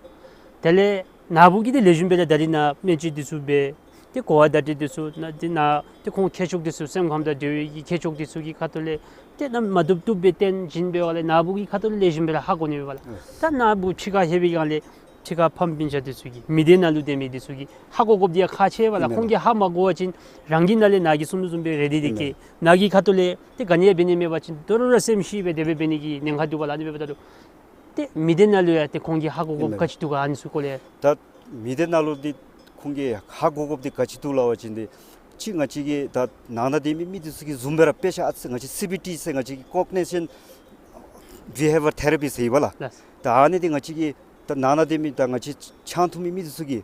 དེ་ལས་ནཱ་བུ་གིས་འདི་ལེགས་ཤོམ་སྦེ་ར་ད་རིས་ནཱ་སྨན་བཅོས་འདི་ཚུ་འབད་དེ་གོ་བ་བརྡ་སྤྲོད་འདི་ཚུ་ནཱ་འདི་ནཱ་ཏེ་ཁོང་མཁས་མཆོག་འདི་ཚུ་སེམས་ཁམས་དང་འབྲེལ་བའི་གི་མཁས་མཆོག་འདི་ཚུ་གི་ཁ་ཐུག་ལས་ཏེ་ནཱ་མ་བཏུབ་བཏུབ་སྦེ་སྟོན་བྱིན་འབདཝ་ལས་ནཱ་བུ་གི་ཁ་ཐུག་ལས་ལེགས་ཤོམ་སྦེ་ར་ཧ་གོ་ནི་མས་པ་ལགས། ཨེ། ད་ནཱ་བུ་ཕྱི་ཁར་ལྷོད་པའི་སྒང་ལས་ཕྱི་ཁར་ཕམ་སྤུན་ཆ་འདི་ཚུ་གིས་མི་སྡེ་ནང་ལུ་སྡོད་མི་འདི་ཚུ་གིས་ཧ་གོ་དགོཔ་འདི་ཡང་ཁག་ཆེ་བས་ལགས། ཨིན་མས། ཁོང་གིས་ཧ་མ་གོ་བ་ཅིན་རང་གི་ནང་ལས་ནཱ་གིས་གསུངས་དོ་བཟུམ་སྦེ་རེ་འདོད་འདི་ཨིན་མས། བསྐྱེད་ནཱ་གི་ཁ་ཐུག་ལས་ཏེ་ག་ནི་ཡང་འབད་ནི་མེད་པ་ཅིན་དོ་རུང་ར་སེམས་ཤི་སྦེ་དེ་སྦེ་འབད་ནི་གི་ཉེན་ཁ་འདུག་པ་ལགས། ཨ་ནི་འབདཝ་ད་ལུ་ཏེ་མི་སྡེ་ནང་ལུ་ཡང་ཏེ་ཁོང་གིས་ཧ་གོ་དགོཔ་ཨིན་མས། ག་ཅི་འདུག་ག་ཨ་ནི་ཚུ་སྐོར་ལས། ད་མི་སྡེ་ནང་ལུ་འདི་ཁོང་གིས་ཧ་གོ་དགོཔ་འདི་ག་ཅི་འདུག་སླབ་པ་ཅིན་འདི་ཅིག་ང་བཅས་ཀྱི་ད་ནང་ན་སྡོད་མི་མི་འདི་ཚུ་གི་བཟུམ་སྦེ་ར་དཔེ་ཆ་ཨ་ཙི་ང་བཅས་སི་བི་ཊི་ཟེར་ང་བཅས་ཀྱི་ཀོ་གི་ནི་ཤཱན་བི་ཧེ་བི་ཡར་ཐེ་ར་པི་ཟེར་ཡོད་པ་ལགས། ལགས། ད་ཨ་ནི་འདི་ང་བཅས་ཀྱི་ད་ནང་ན་སྡོད་མི་ད་ང་བཅས་ཆང་འཐུང་མི་མི་འདི་ཚུ་གིས་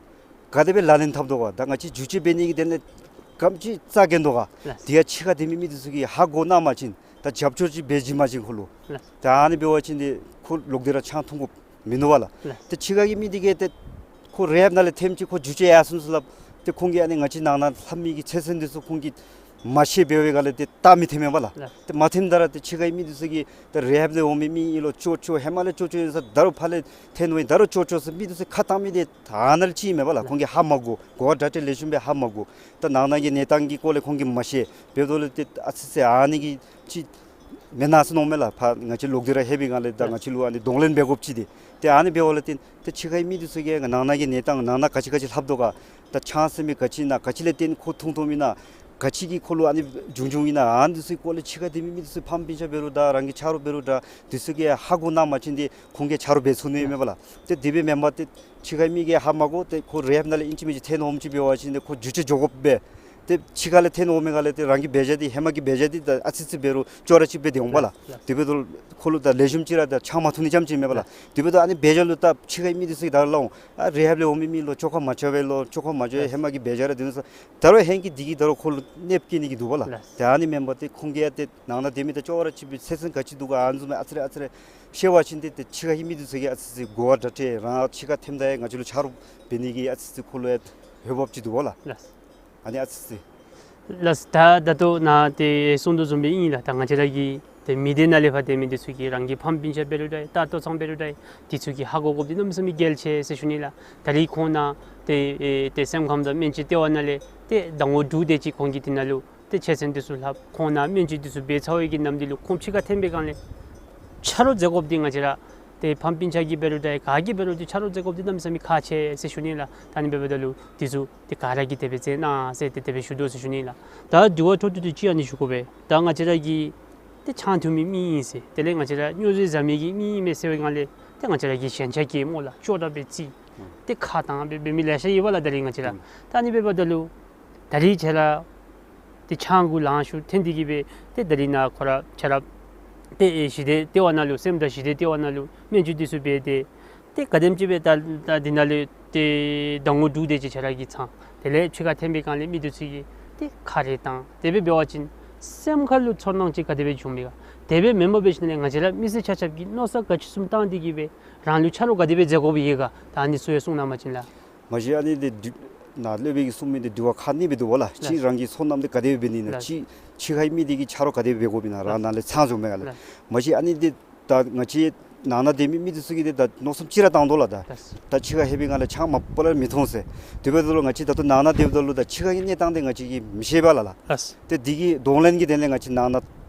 ག་དེ་སྦེ་ལག་ལེན་འཐབ་དོ་ག། ད་ང་བཅས་འགྱུར་བཅོས་འབད་ནི་གི་དོན་ལས་ག་དེམ་ཅིག་རྩ་འགེངས་དོ་ག། ལགས། དེ་ཡང་ཕྱི་ཁར་སྡོད་མི་མི་འདི་ཚུ་གིས་ཧ་གོ་གནང་པ་ཅིན་ད་རྒྱབ་སྐྱོར་ཅིག་འབད་བྱིན་པ་ཅིན་ཁོ་ལུ། ལགས། ད་ཨ་ནི་འབད་བ་ཅིན་འདི་ཁོ་ལོག་སྟེ་ར་ཆང་འཐུང་དགོཔ་མིན་འདུག་པ་ལགས། ལགས། ཏེ་ཕྱི་ཁ་གི་མི་འདི་གིས་ཏེ་ཁོ་རི་ཧེབ་ནང་ལས་ཐོནམ་ཅིག་ཁོ་འགྱུར་བཅོས་ཡར་སོང་ཟེར་སླབ། ཏེ་ཁོང་གིས་ཨ་ནི་ང་བཅས་ནང་ན་ལྷབ་མི་གི་ཚེ་ཚད་འདི་ཚུ་ཁོང་གིས་མ་ཤེས་པའི་སྒང་ལས་ཏེ་ད་མི་ཐོན་མས་པ་ལགས། ལགས། ཏེ་མ་ཐོནམ་ད་ར་ཏེ་ཕྱི་ཁ་གི་མི་འདི་ཚུ་གིས་ཏེ་རི་ཧེབ་ལས་འོང་མི་མི་ཨིན་ལོ་ཅོག་ཅོག་ཧེ་མ་ལས་ཅོག་ཅོག་ཨིན་ས་ད་རུང་ཕར་ལས་ཐོན་འོང་ད་རུང་ཅོག་ཅོག་ཟེར་མི་འདི་ཚུ་ཁ་བཏང་མི་འདི་ད་ནཱ་ལས་ཅིག་མས་པ་ལགས། ལགས། ཁོང་གིས་ཧ་མ་གོ། གོ་བ་དྲག་དྲག་ལེགས་ཤོམ་སྦེ་ཧ་མ་གོ། ད་ནང་ན་གི་གནས་སྟངས་ཀྱི་སྐོར་ལས་ཁོང་གིས་མ་ཤེས། འབདཝ་ད་ལུ་ཏེ་ཨ་ཙི་ཙི་ཨ་ནི་གི་ཅིག་མེན་ན་ཟེར་མནོཝ་མས་ལགས། ཕར་ང་བཅས་ལོག་སྟེ་ར་ལྷོད་པའི་སྒང་ལས་ད་ང་བཅས་ལུ་ཨ་ནི་གདོང་ལེན་འབད་དགོཔ་ཅིག་འདི། ཏེ་ཨ་ནི་འབདཝ་ལས་བརྟེན་ཏེ་ཕྱི་ཁའི་མི་འདི་ཚུ་གིས་ནང་ན་གི་གནས་སྟངས་ནང་ན་ག་ཅི་ག་ཅི་ལྷབ་དོ་ག། ད་ཆང་ཟེར་མི་ག་ཅི་ཨིན་ན་ག་ཅི་ལས་བརྟེན་ཁོ་འཐུང་འཐུངམ་ཨིན་ན་ག་ཅི་གིས་ཁོ་ལུ་ཨ་ནི་བྱུང་བྱུངམ་ཨིན་ན་ཨ་ནི་འདི་ཚུ་སྐོར་ལས་ཕྱི་ཁར་སྡོད་མི་མི་འདི་ཚུ་ཕམ་སྤུན་ཆ་འབད་རུང་འདྲ་རང་གི་ཆ་རོགས་འབད་རུང་འདྲ་འདི་ཚུ་གིས་ཧ་གོ་གནང་པ་ཅིན་འདི་ཁོང་གིས་ཆ་རོགས་འབད་ཚུགས་ནི་མས་པ་ལགས། ཏེ་དེ་སྦེ་མེན་པར་ཏེ་ཕྱི་ཁའི་མི་གིས་ཧ་མ་གོ་ཏེ་ཁོ་རི་ཧེབ་ནང་ལས་ཨིན་ཅི་མིན་ཅི་ཐོན་འོངམ་ཅིག་འབད་བ་ཅིན་ཏེ་ཁོ་འགྱུར་བཅོས་འགྱོ་དགོཔ་སྦེ། ཏེ་ཕྱི་ཁ་ལས་ཐོན་འོང་མི་སྒང་ལས་ཏེ་རང་གི་འབད་བཞག་འདི་ཧེ་མ་གི་འབད་བཞག་འདི་ད་ཨ་ཙི་ཙི་འབད་རུང་ཅོག་ར་གཅིག་སྦེ་སྡོད་འོང་པ་ལགས། ལགས། དེ་འབདཝ་ད་ཁོ་ལུ་ད་ལེགས་ཤོམ་ཅིག་ར་ད་ཆང་མ་འཐུང་ནི་རྐྱངམ་ཅིག་མས་པ་ལགས། ལགས། དེ་འབདཝ་ད་ཨ་ནི་འབད་བཞག་ལུ་ད་ཕྱི་ཁའི་མི་འདི་ཚུ་གིས་ད་རུང་སླབ་འོང་། ཨ་རི་ཧེབ་ལས་འོང་མི་མི་ལོ་ཅོག་ཁ་མ་ཆོད་པས་ལོ། ཅོག་ཁ་མ་ཆོད། ལགས། ཧེ་མ་གི་འབད་བཞག་ར་འདི་ནི་ས་ད་རུང་ཧེང་གི་འདི་གིས་ད་རུང་ཁོ་ལུ་གནོདཔ་བཀལ་ནི་གི་འདུག་པ་ལགས། ལགས། ཏེ་ཨ་ནི་མེན་པར་ཏེ་ཁོང་གིས་ཡང་ཏེ་ནང་ན་སྡོད་མི་དང་ཅོག་ར་གཅིག་པའི་ཚེ་ཚད་ག་ཅི་འདུག་ག་ཨ་ནི་བཟུམ་ཨ་ཙི་རེ་ཨ་ཙི་རེ་ཤེས་པ་ཅིན་ཏེ་ཏེ་ཕྱི་ཁ་གི་མི་འདི་ཚུ་གིས་ཨ་ཙི་ཙི་གོ་བ་དྲག་དྲག་རང་ཕྱི་ཁར་ཐོནམ་ད་ཡང་ང་བཅས་ལུ་ཆ་རོགས་འབད་ནི་གི་ཨ་ཙི་ཙི་ཁོ་ལུ་ཡང་འོས་འབབ་ཅིག་འདུག་པ་ལགས། ལགས། ཨ་ནི་ཨ་ཙི་ཙི། ལགས། ད་ད་ལྟོ་ནཱ་ཏེ་གསུངས་དོ་བཟུམ་སྦེ་ཨིན་ལགས། ད་ང་བཅས་ར་གི་ཏེ་མི་སྡེ་ནང་ལས་ཕར་སྡོད་མི་འདི་ཚུ་གིས་རང་གི་ཕམ་སྤུན་ཆ་འབད་རུང་འདྲ་ད་ལྟོ་ཚང་འབད་རུང་འདྲ་འདི་ཚུ་གིས་ཧ་གོ་དགོཔ་འདི་གནམ་མེད་ས་མེད་གལ་ཆེ་ཟེར་ཞུ་ནི་ལགས། ད་རིས་ཁོང་ནཱ་ཏེ་ཨེ་ཏེ་སེམས་ཁམས་དང་སྨན་བཅོས་ལྟེ་བ་ནང་ལས་ཏེ་ཟླ་ངོ་དྲུག་དེ་ཅིག་ཁོང་གིས་འདི་ནང་ལུ་ཏེ་ཆོས་ཚན་འདི་ཚུ་ལྷབ། ཁོང་ནཱ་སྨན་བཅོས་འདི་ཚུ་འབད་ཚར་བའི་གི་ནམ་དུས་ལུ་ཁོང་ཕྱི་ཁར་ཐོན་པའི་སྒང་ལས་ཆ་རོགས་མཛད་དགོཔ་འདི་ང་བཅས་ར་ཏེ་ཕམ་སྤུན་ཆ་གིས་འབད་རུང་འདྲ་ག་གིས་འབད་རུང་འདི་ཆ་རོགས་མཛད་དགོཔ་འདི་གནམ་མེད་ས་མེད་ཁག་ཆེ་ཟེར་ཞུ་ནི་ལགས། ད་ཨ་ནི་འབདཝ་ད་ལུ་འདི་ཚུ་ཏེ་ག་ར་གིས་དེ་སྦེ་མཛད་གནང་ཟེར་ཏེ་དེ་སྦེ་ཞུ་དོ་ཟེར་ཞུ་ནི་ལགས། ད་དྲི་བ་འཕྲོ་མཐུད་དེ་ཅིག་ཨ་ནི་ཞུ་དགོ་པས། ད་ང་བཅས་ར་གི་ཏེ་ཆང་འཐུང་མི་མི་ཨིན་ཟེར་དེ་ལས་ང་བཅས་ར་སྨྱོ་རྫས་བཟའ་མི་གི་མི་ཨིན་མས་ཟེར་བའི་སྒང་ལས་ཏེ་ང་བཅས་ར་གི་ཞེན་ཆགས་སྐྱེ་སྨོ་ལགས། ཅོག་འཐདཔ་སྦེ་བརྩི། ཨུམ། ཏེ་ཁ་བཏང་སྦེ་འབད་མི་ལེ་ཤ་ཡོད་པ་ལགས་ད་རིས་ང་བཅས་ར། ཨུམ། ད་ཨ་ནི་འབདཝ་ད་ལུ་ད་རིས་ཁྱེད་ར་ཏེ་ཆང་གུ་ལང་ཤོར་ཐོན་ཏེ་གི་སྦེ་ཏེ་ད་རིས་ནཱ་ཁོ་ར་ཁྱེད་ར་ཏེ་ཨེ་ཞི་བདེ་ལྟེ་བ་ནང་ལུ་སེམས་དང་ཞི་བདེ་ལྟེ་བ་ནང་ལུ་སྨན་བཅོས་འདི་ཚུ་འབད་དེ་ཏེ་ག་དེམ་ཅིག་སྦེ་ད་ད་འདི་ནང་ལས་ཏེ་ཟླ་ངོ་དྲུག་དེ་ཅིག་ཁྱེད་ར་གིས་ཚང་། དེ་ལས་ཕྱི་ཁར་ཐོན་པའི་སྒང་ལས་མི་འདི་ཚུ་གིས་ཏེ་ཁ་རེ་བཏང་དེ་སྦེ་འབད་བ་ཅིན་སེམས་ཁ་ལུ་ཚོར་སྣང་ཅིག་ག་དེ་སྦེ་བྱུང་མས་ག། དེ་སྦེ་མེན་པར་འབད་ཞིནམ་ལས་ང་བཅས་ར་མི་སེར་ཆ་ཁྱབ་ཀྱིས་མནོ་བསམ་ག་ཅི་བཟུམ་བཏང་སྟེ་གིས་སྦེ་རང་ལུ་ཆ་རོགས་ག་དེ་སྦེ་མཛད་དགོཔ་ཡོད་ག། ད་ཨ་ནི་ཚུ་ཡང་གསུང་གནང་པ་ཅིན་ལགས། མ་གཞི་ཨ་ནི་འདི་དུ་ནཱ་སློབ་དཔོན་གྱིས་གསུངས་མི་འདི་དྲི་བ་ཁག་གཉིས་སྦེ་འདུག་པ་ལགས། ལགས། གཅིག་རང་གི་སོ་ནམ་འདི་ག་དེ་སྦེ་འབད་ནི་ཨིན་ན། ལགས། གཅིག་ཕྱི་ཁའི་མི་འདི་གིས་ཆ་རོགས་ག་དེ་སྦེ་འབད་དགོཔ་ཨིན་ན། རང་ལགས། ནཱ་ལས་ཚང་འཛོམས་མི་ག་ལས། ལགས། མ་གཞི་ཨ་ནི་འདི་ད་ང་བཅས་ནང་ན་སྡོད་མི་མི་འདི་ཚུ་གིས་འདི་ད་མནོ་བསམ་ཅིག་ར་བཏང་དོ་ལགས། ད་ལགས། ད་ཕྱི་ཁ་ལྷོད་པའི་སྒང་ལས་ཆང་མ་པ་ལས་མི་འཐུང་ཟེར། དེ་འབདཝ་ད་ལུ་ང་བཅས་ད་ལྟོ་ནང་ན་སྡོདཔ་ད་ལུ་ད་ཕྱི་ཁའི་གནས་སྟངས་འདི་ང་བཅས་ཀྱིས་མི་ཤེས་པས་ལགས། ལགས། ལགས། ཏེ་འདི་གི་གདོང་ལེན་གྱི་དོན་ལས་ང་བཅས་ནང་ན་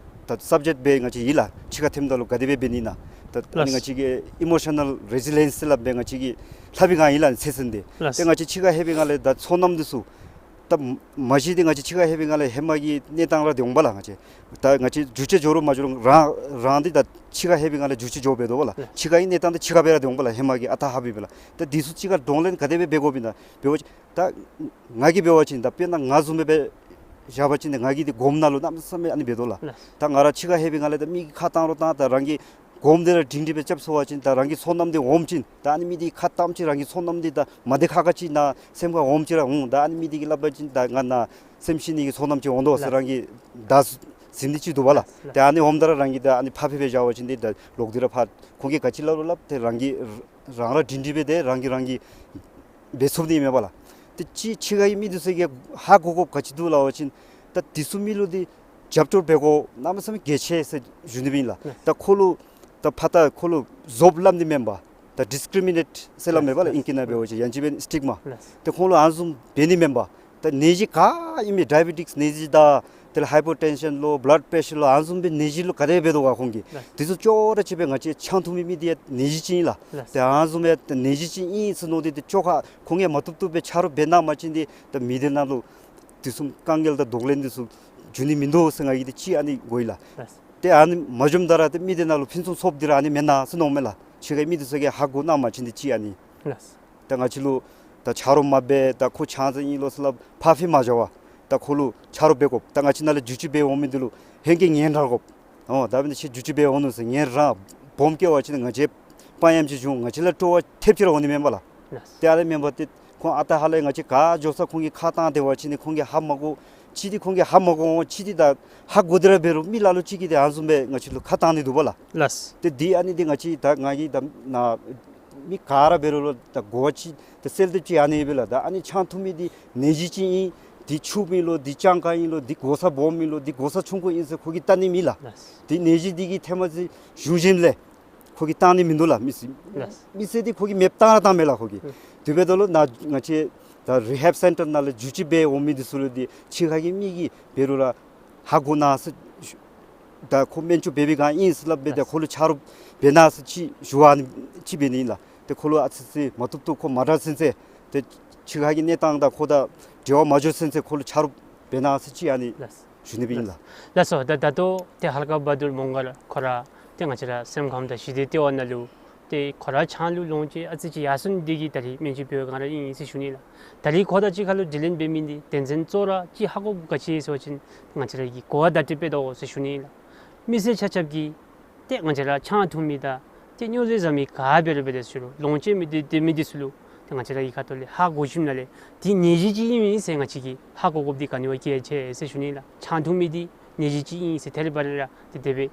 ད་སབ་ཇེཀཊ་སྦེ་ང་བཅས་ཨིན་ལགས། ཕྱི་ཁར་ཐོནམ་ད་ལུ་ག་དེ་སྦེ་འབད་ནི་ཨིན་ན། ད་ཨ་ནི་ལགས། ང་བཅས་ཀྱིས་ཨི་མོ་ཤ་ནཱལ་རི་ཟི་ལི་ཡེནསི་ཟེར་སླབ་སྦེ་ང་བཅས་ཀྱིས་ལྷབ་པའི་སྒང་ཨིན་ལགས། ཨ་ནི་ཚེ་ཟིན་ཏེ། ལགས། ཏེ་ང་བཅས་ཕྱི་ཁ་ལྷོད་པའི་སྒང་ལས་ད་སོ་ནམ་འདི་ཚུ་ད་མ་གཞི་འདི་ང་བཅས་ཕྱི་ཁ་ལྷོད་པའི་སྒང་ལས་ཧེ་མ་གི་གནས་སྟངས་ར་འདི་འོང་པ་ལགས། ང་བཅས་ད་ང་བཅས་འགྱུར་བཅོས་འགྱོ་རུང་མ་འགྱོ་རུང་རང་རང་འདི་ད་ཕྱི་ཁ་ལྷོད་པའི་སྒང་ལས་འགྱུར་བཅོས་འགྱོ་འབད་དོ་བ་ལགས། ལགས། ཕྱི་ཁ་གི་གནས་སྟངས་འདི་ཕྱི་ཁ་སྦེ་ར་འདི་འོང་པ་ལགས། ཧེ་མ་གི་ཨ་རྟག་ཧ་མི་འབད་ལགས། ད་འདི་ཚུ་གཅིག་ཁར་གདོང་ལེན་ག་དེ་སྦེ་འབད་དགོཔ་ཨིན་ན་འབད་བ་ཅིན། ད་ང་གིས་འབད་བ་ཅིན་ད་དཔེར་ན་ང་བཟུམ་སྦེ་འབད་བཞག་པ་ཅིན་ང་གིས་འདི་སྒོམ་ནང་ལུ་གནམ་མེད་ས་མེད་ཨ་ནི་འབད་དོ་ལགས། ལགས། ད་ང་ར་ཕྱི་ཁ་ལྷོད་པའི་སྒང་ལས་ད་མི་གིས་ཁ་བཏང་རུང་བཏང་། ད་རང་གི་སྒོམ་འདི་ར་སྒྲིང་སྒྲི་སྦེ་རྐྱབ་སོང་པ་ཅིན་ད་རང་གི་སོ་ནམ་འདི་འོངམ་ཅིན་ད་ཨ་ནི་མི་འདི་ཁ་བཏངམ་ཅིག་རང་གི་སོ་ནམ་འདི་ད་མ་བདེ་ཁག་ཁ་ཅིག་ནང་སེམས་ཁར་འོངམ་ཅིག་ར་འོང་། ད་ཨ་ནི་མི་འདི་གིས་སླབ་པ་ཅིན་ད་ང་ནཱ་སེམས་ཤི་ནི་གི་སོ་ནམ་ཅིག་འོང་དོ་ཟེར། ལགས། རང་གིས་བདའ་ཟུན་ནི་ཅིག་འདུག་པ་ལགས། ལགས། ད་ཨ་ནི་འོངམ་ད་ར་རང་གིས་ད་ཨ་ནི་ཕར་ཕུད་སྦེ་བཞག་པ་ཅིན་འདི་ད་ལོག་སྟེ་ར་ཕར་ཁོང་གིས་ག་ཅི་སླབ་རུང་སླབ་སྟེ་རང་གིས་རང་ར་སྒྲིང་སྒྲི་སྦེ་ཏེ་རང་གིས་རང་གིས་འབད་ཚུགས་ནི་མས་པ་ལགས། ཏེ་ཅིག་ཕྱི་ཁ་གི་མི་འདི་ཚུ་གིས་ཧ་གོ་དགོཔ་ག་ཅི་འདུག་སླབ་པ་ཅིན་ད་འདི་ཚུ་མི་ལུ་འདི་རྒྱབ་སྐྱོར་འབད་དགོ་གནམ་མེད་ས་མེད་གལ་ཆེ་ཟེར་ཞུ་ནི་སྦེ་ཨིན་ལགས། ལགས། ད་ཁོ་ལུ་ད་ཕར་ད་ཁོ་ལུ་རྫོབ་སླབ་ནི་མེན་པར་ད་ཌིསི་ཀི་རི་མི་ནེཊ་ཟེར་སླབ་མས་པ་ལགས། ལགས། ཨིང་སྐད་ནང་འབད་བ་ཅིན་ཡང་ཅིན་འབད་ན་སི་ཊིག་མ། ལགས། ད་ཁོང་ལུ་ཨ་ནི་བཟུམ་འབད་ནི་མེན་པར་ད་ནད་གཞི་ག་ཨིན་མི་ཌའི་བེ་ཊིཀསི་ནད་གཞི་དང་དེ་ལས་ཧའི་པར་ཊེན་ཤཱན་ལོ་བླཌ་པེ་ཤར་ལོ་ཨ་ནི་བཟུམ་སྦེ་ནད་གཞི་ལུ་ག་དེ་འབད་དོ་ག་ཁོང་གིས། ལགས། དེ་ཚུ་ཅོག་ར་གཅིག་སྦེ་ང་བཅས་ཆང་འཐུང་མི་མི་འདི་ཡང་ནད་གཞི་ཅིག་ཨིན་ལགས། ལགས། ཏེ་ཨ་ནི་བཟུམ་སྦེ་ནད་གཞི་ཅིག་ཨིན་ཟེར་མནོ་སྟེ་ཏེ་ཅོག་ཁར་ཁོང་གིས་མ་བཏུབ་བཏུབ་སྦེ་ཆ་རོགས་འབད་གནང་པ་ཅིན་འདི་ད་མི་སྡེ་ནང་ལུ་དེ་བཟུམ་དཀའ་ངལ་དང་གདོང་ལེན་འདི་ཚུ་འབྱུང་ནི་མིན་འདུག་ཟེར་ང་གིས་འདི་ཅིག་ཨ་ནི་གོ་ཡི་ལགས། ལགས། ཏེ་ཨ་ནི་མ་འབྱུངམ་ད་ར་ཏེ་མི་སྡེ་ནང་ལུ་ཕུན་སུམ་ཚོགསཔ་འདི་ར་ཨ་ནི་མེན་ན་ཟེར་མནོཝ་མས་ལགས། ཕྱི་ཁའི་མི་འདི་ཚུ་གིས་ཧ་གོ་གནང་པ་ཅིན་འདི་ཅིག་ཨ་ནི། ལགས། ད་ང་བཅས་ལུ་ད་ཆ་རོགས་མ་འབད། ད་ཁོ་ཆང་རྐྱབ་ཨིན་ལོ་ཟེར་སླབ་ཕར་ཕུད་མ་བཞག་པར་ད་ཁོ་ལུ་ཆ་རོགས་འབད་དགོ། ད་ང་བཅས་ནང་ལས་འགྱུར་བཅོས་འབད་འོང་མི་འདི་ལུ་ཧེང་སྐལ་ངན་ར་དགོ། ཨོ་ད་འབད་ནི་ཁྱོད་འགྱུར་བཅོས་འབད་འོང་ནུག་ཟེར་ངན་ར་སྦོམ་བཀལ་བ་ཅིན་ང་བཅས་དཔའ་ཉམས་ཅིག་འབྱུང་། ང་བཅས་ལུ་སྤྲོ་བ་ཐེབས་ཅིག་ར་འོང་ནི་མེན་པ་ལགས། ལགས། ཏེ་ཨ་ནི་མེན་པར་ཏེ་ཁོང་ཨ་རྟག་ཧ་ལས་ང་བཅས་ག་འགྱོ་ས་ཁོང་གིས་ཁ་བཏང་སྡོད་པ་ཅིན་ཁོང་གིས་ཧ་མ་གོ། ཅིག་འདི་ཁོང་གིས་ཧ་མ་གོ་འོང་། ཅིག་འདི་ད་ཧ་གོ་སྟེ་ར་འབད་རུང་མི་ལ་ལུ་ཅིག་གིས་ཏེ་ཨ་ནི་བཟུམ་སྦེ་ང་བཅས་ལུ་ཁ་བཏང་ནི་འདུག་པ་ལགས། ལགས། ཏེ་འདི་ཨ་ནི་འདི་ང་བཅས་ད་ང་གིས་ད་ནཱ་མི་ག་ར་འབད་རུང་ལོ་ད་གོ་བ་ཅིག་ད་གསལ་ཏེ་ཅིག་ཨ་ནི་སྦེ་ལགས། ད་ཨ་ནི་ཆང་འཐུང་མི་འདི་ནད་གཞི་ཅིག་ཨིན། འདི་ཕྱུགཔ་ཨིན་ལོ། འདི་སྤྱང་ཀ་ཨིན་ལོ། འདི་གོ་ས་སྦོམ་ཨིན་ལོ། འདི་གོ་ས་ཆུང་ཀུ་ཨིན་ཟེར་ཁོ་གིས་བལྟ་ནི་མེད་ལགས། ལགས། འདི་ནད་གཞི་འདི་གི་ཐེངས་མ་ཅིག་ཞུ་ཞིནམ་ལས་ཁོ་གིས་བཏང་ནི་མིན་འདུག་ལགས། མི་སེར་ལགས། མི་སེར་འདི་ཁོ་གིས་མེདཔ་བཏང་ར་བཏངམ་མས་ལགས་ཁོ་གིས། ལགས། དེ་འབདཝ་ད་ལུ་ནཱ་ང་བཅས་ད་རི་ཧེབ་སེན་ཊར་ནང་ལས་འགྱུར་བཅོས་འབད་འོང་མི་འདི་ཚུ་ལུ་འདི་ཕྱི་ཁ་གི་མི་གིས་འབད་རུང་ར་ཧ་གོ་གནང་ཟེར་ད་ཁོ་སྨན་བཅོས་འབད་བའི་སྒང་ཨིན་ཟེར་སླབ་སྦེ་ད་ལགས། ཁོ་ལུ་ཆ་རོགས་འབད་གནང་ཟེར་ཅིག་ཞུ་བ་ནི་ཅིག་འབད་ནི་ཨིན་ལགས། ཏེ་ཁོ་ལུ་ཨ་ཙི་ཙི་མ་བཏུབ་བཏུབ་ཁོ་མ་དྲག་ཚུན་ཚོད་ཏེ་ཕྱི་ཁ་གི་གནས་སྟངས་དང་ཁོ་དང་འབྲེལ་བ་མ་འགྱོ་ཚུན་ཚོད་ཁོ་ལུ་ཆ་རོགས་འབད་གནང་ཟེར་ཅིག་ཨ་ནི་ལགས། ཞུ་ནི་སྦེ་ཨིན་ལགས། ལགས་སོ། ད་ད་ལྟོ་ཏེ་ཧལ་ཀ་བ་དུར་མོང་གར་ཁོ་ར་ཏེ་ང་བཅས་ར་སེམས་ཁམས་དང་ཞི་བདེ་ལྟེ་བ་ནང་ལུ་ཏེ་ཁོ་ར་ཆང་ལུ་ལོངས་སྤྱོད་ཨ་ཙི་ཅིག་ཡར་སོང་ནི་དེ་གིས་ད་རིས་སྨན་བཅོས་འབད་བའི་སྒང་ར་ཨིན་ཟེར་ཞུ་ནི་ལགས། ད་རིས་ཁོ་དང་གཅིག་ཁར་ལུ་དྲི་ལན་འབད་མི་འདི་དོན་ཚན་གཙོ་བོ་ར་ཅིག་ཧ་གོ་དགོཔ་ག་ཅི་ཟེར་བ་ཅིན་ང་བཅས་ར་གི་གོ་བ་བརྡ་སྤྲོད་འབད་དོ་ཟེར་ཞུ་ནི་ལགས། མི་སེར་ཆ་ཁྱབ་ཀྱིས་ཏེ་ང་བཅས་ར་ཆང་འཐུང་མི་དང་ཏེ་སྨྱོ་རྫས་བཟའ་མི་ག་འབད་རུང་འབད་དེ་ཟེར་རུང་ལོངས་སྤྱོད་མི་འདི་ཏེ་མི་འདི་ཚུ་ལུ་ཏེ་ང་བཅས་ར་གི་ཁ་ཐུག་ལས་ཧ་གོ་ཞིནམ་ལས་འདི་ནད་གཞི་ཅིག་ཨིན་མས་ཟེར་ང་བཅས་ཀྱིས་ཧ་གོ་དགོཔ་འདི་ག་ནི་བ་གལ་ཆེ་ཟེར་ཞུ་ནི་ལགས། ཆང་འཐུང་མི་འདི་ནད་གཞི་ཅིག་ཨིན་ཟེར་ཐད་རི་བ་རི་ར་ཏེ་དེ་སྦེ་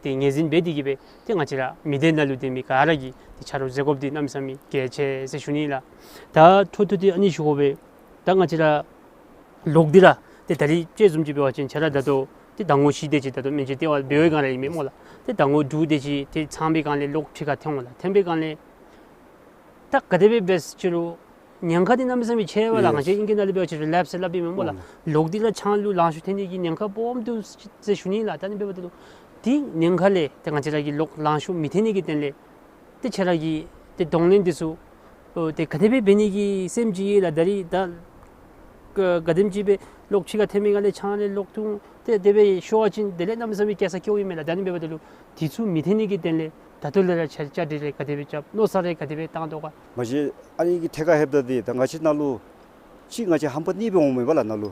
ཏེ་ངོས་འཛིན་འབད་དེ་གིས་སྦེ་ཏེ་ང་བཅས་ར་མི་སྡེ་ནང་ལུ་སྡོད་མི་ག་ར་གིས་ཏེ་ཆ་རོགས་མཛད་དགོཔ་འདི་གནམ་མེད་ས་མེད་གལ་ཆེ་ཟེར་ཞུ་ནི་ལགས། ད་འཕྲོ་མཐུད་དེ་ཨ་ནི་ཞུ་དགོ་པས། ད་ང་བཅས་ར་ལོག་སྟེ་ར་ཏེ་ད་རིས་དཔྱེ་བཟུམ་ཅིག་འབད་བ་ཅིན་ཁྱོད་ར་ད་ལྟོ་ཏེ་ཟླ་ངོ་བཞི་དེ་ཅིག་ད་ལྟོ་སྨན་བཅོས་ལྟེ་བ་འབད་བའི་སྒང་ར་ཨིན་མས་སྨོ་ལགས། ཏེ་ཟླ་ངོ་དྲུག་དེ་ཅིག་ཏེ་ཚང་པའི་སྒང་ལས་ལོག་ཕྱི་ཁར་ཐོན་འོང་ལགས། ཐོན་པའི་སྒང་ལས་ད་ག་དེ་སྦེ་འབད་ཅི་རུང་ཉེན་ཁ་འདི་གནམ་མེད་ས་མེད་ཆེ་བས་ལགས། ཡེས། ང་བཅས་ཨིང་སྐད་ནང་ལས་འབད་བ་ཅིན་རི་ལེབ་སི་ཟེར་སླབ་ཨིན་མས་སྨོ་ལགས། ལགས། ལོག་སྟེ་ར་ཆང་ལུ་ལང་ཤོར་ཐོན་ནི་གི་ཉེན་ཁ་སྦོམ་འདུག་ཟེར་ཞུ་ནི་ལགས། ད་ཨ་ནི་འབདཝ་ད་ལུ་འདི་ཉེན་ཁ་ལས་ཏེ་ང་བཅས་ར་གིས་ལོག་ལང་ཤོར་མི་ཐོན་ནི་གི་དོན་ལས་ཏེ་ཁྱོད་ར་གིས་ཏེ་གདོང་ལེན་འདི་ཚུ་ཨོ་ཏེ་ག་དེ་སྦེ་འབད་ནི་གི་སེམས་ཅིག་ཡོད་ལགས། ད་རིས་ད་ག་ག་དེམ་ཅིག་སྦེ་ལོག་ཕྱི་ཁར་ཐོན་མི་ག་ལས་ཆང་ལས་ལོག་འཐུང་ཏེ་དེ་སྦེ་ཤོར་བ་ཅིན་དེ་ལས་གནམ་མེད་ས་མེད་སྐྱེལ་ས་སྐྱེལཝ་ཨིན་མས་ལགས། ད་ཨ་ནི་འབདཝ་ད་ལུ་འདི་ཚུ་མི་ཐོན་ནི་གི་དོན་ལས་ད་ལྟོ་ལས་ར་བྱ་བྱ་སྒྲིག་རེ་ག་དེ་སྦེ་རྐྱབ། མནོ་བསམ་རེ་ག་དེ་སྦེ་བཏང་དོ་ག། མ་གཞི་ཨ་ནི་གི་ཐད་ཁར་ལྷོདཔ་ད་འདི་ད་ང་བཅས་ནང་ལུ་གཅིག་ང་བཅས་ཧམ་པ་གཉིས་སྦེ་འོང་མས་པ་ལགས། ནང་ལུ་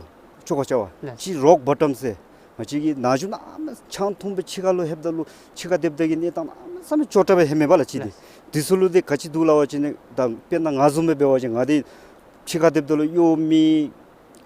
ཅོག་ཁར་རྐྱབ་པ། ལགས། གཅིག་རོག་བོ་ཊམ་ཟེར། ང་བཅས་ཀྱི་ནང་ཆུ་གནམ་མེད་ཆང་འཐུང་སྦེ་ཕྱི་ཁ་ལུ་ལྷོདཔ་ད་ལུ་ཕྱི་ཁར་སྡོདཔ་ད་གི་གནས་སྟངས་གནམ་མེད་ས་མེད་སྐྱོ་དྲགས་སྦེ་ཧེ་མས་པ་ལགས། གཅིག་འདི། ལགས། འདི་ཚུ་ལུ་འདི་ག་ཅི་འདུག་སླབ་པ་ཅིན་ད་དཔེར་ན་ང་བཟུམ་སྦེ་འབད་བ་ཅིན་ང་འདི་ཕྱི་ཁར་སྡོདཔ་ད་ལུ་གཡོག་མེད།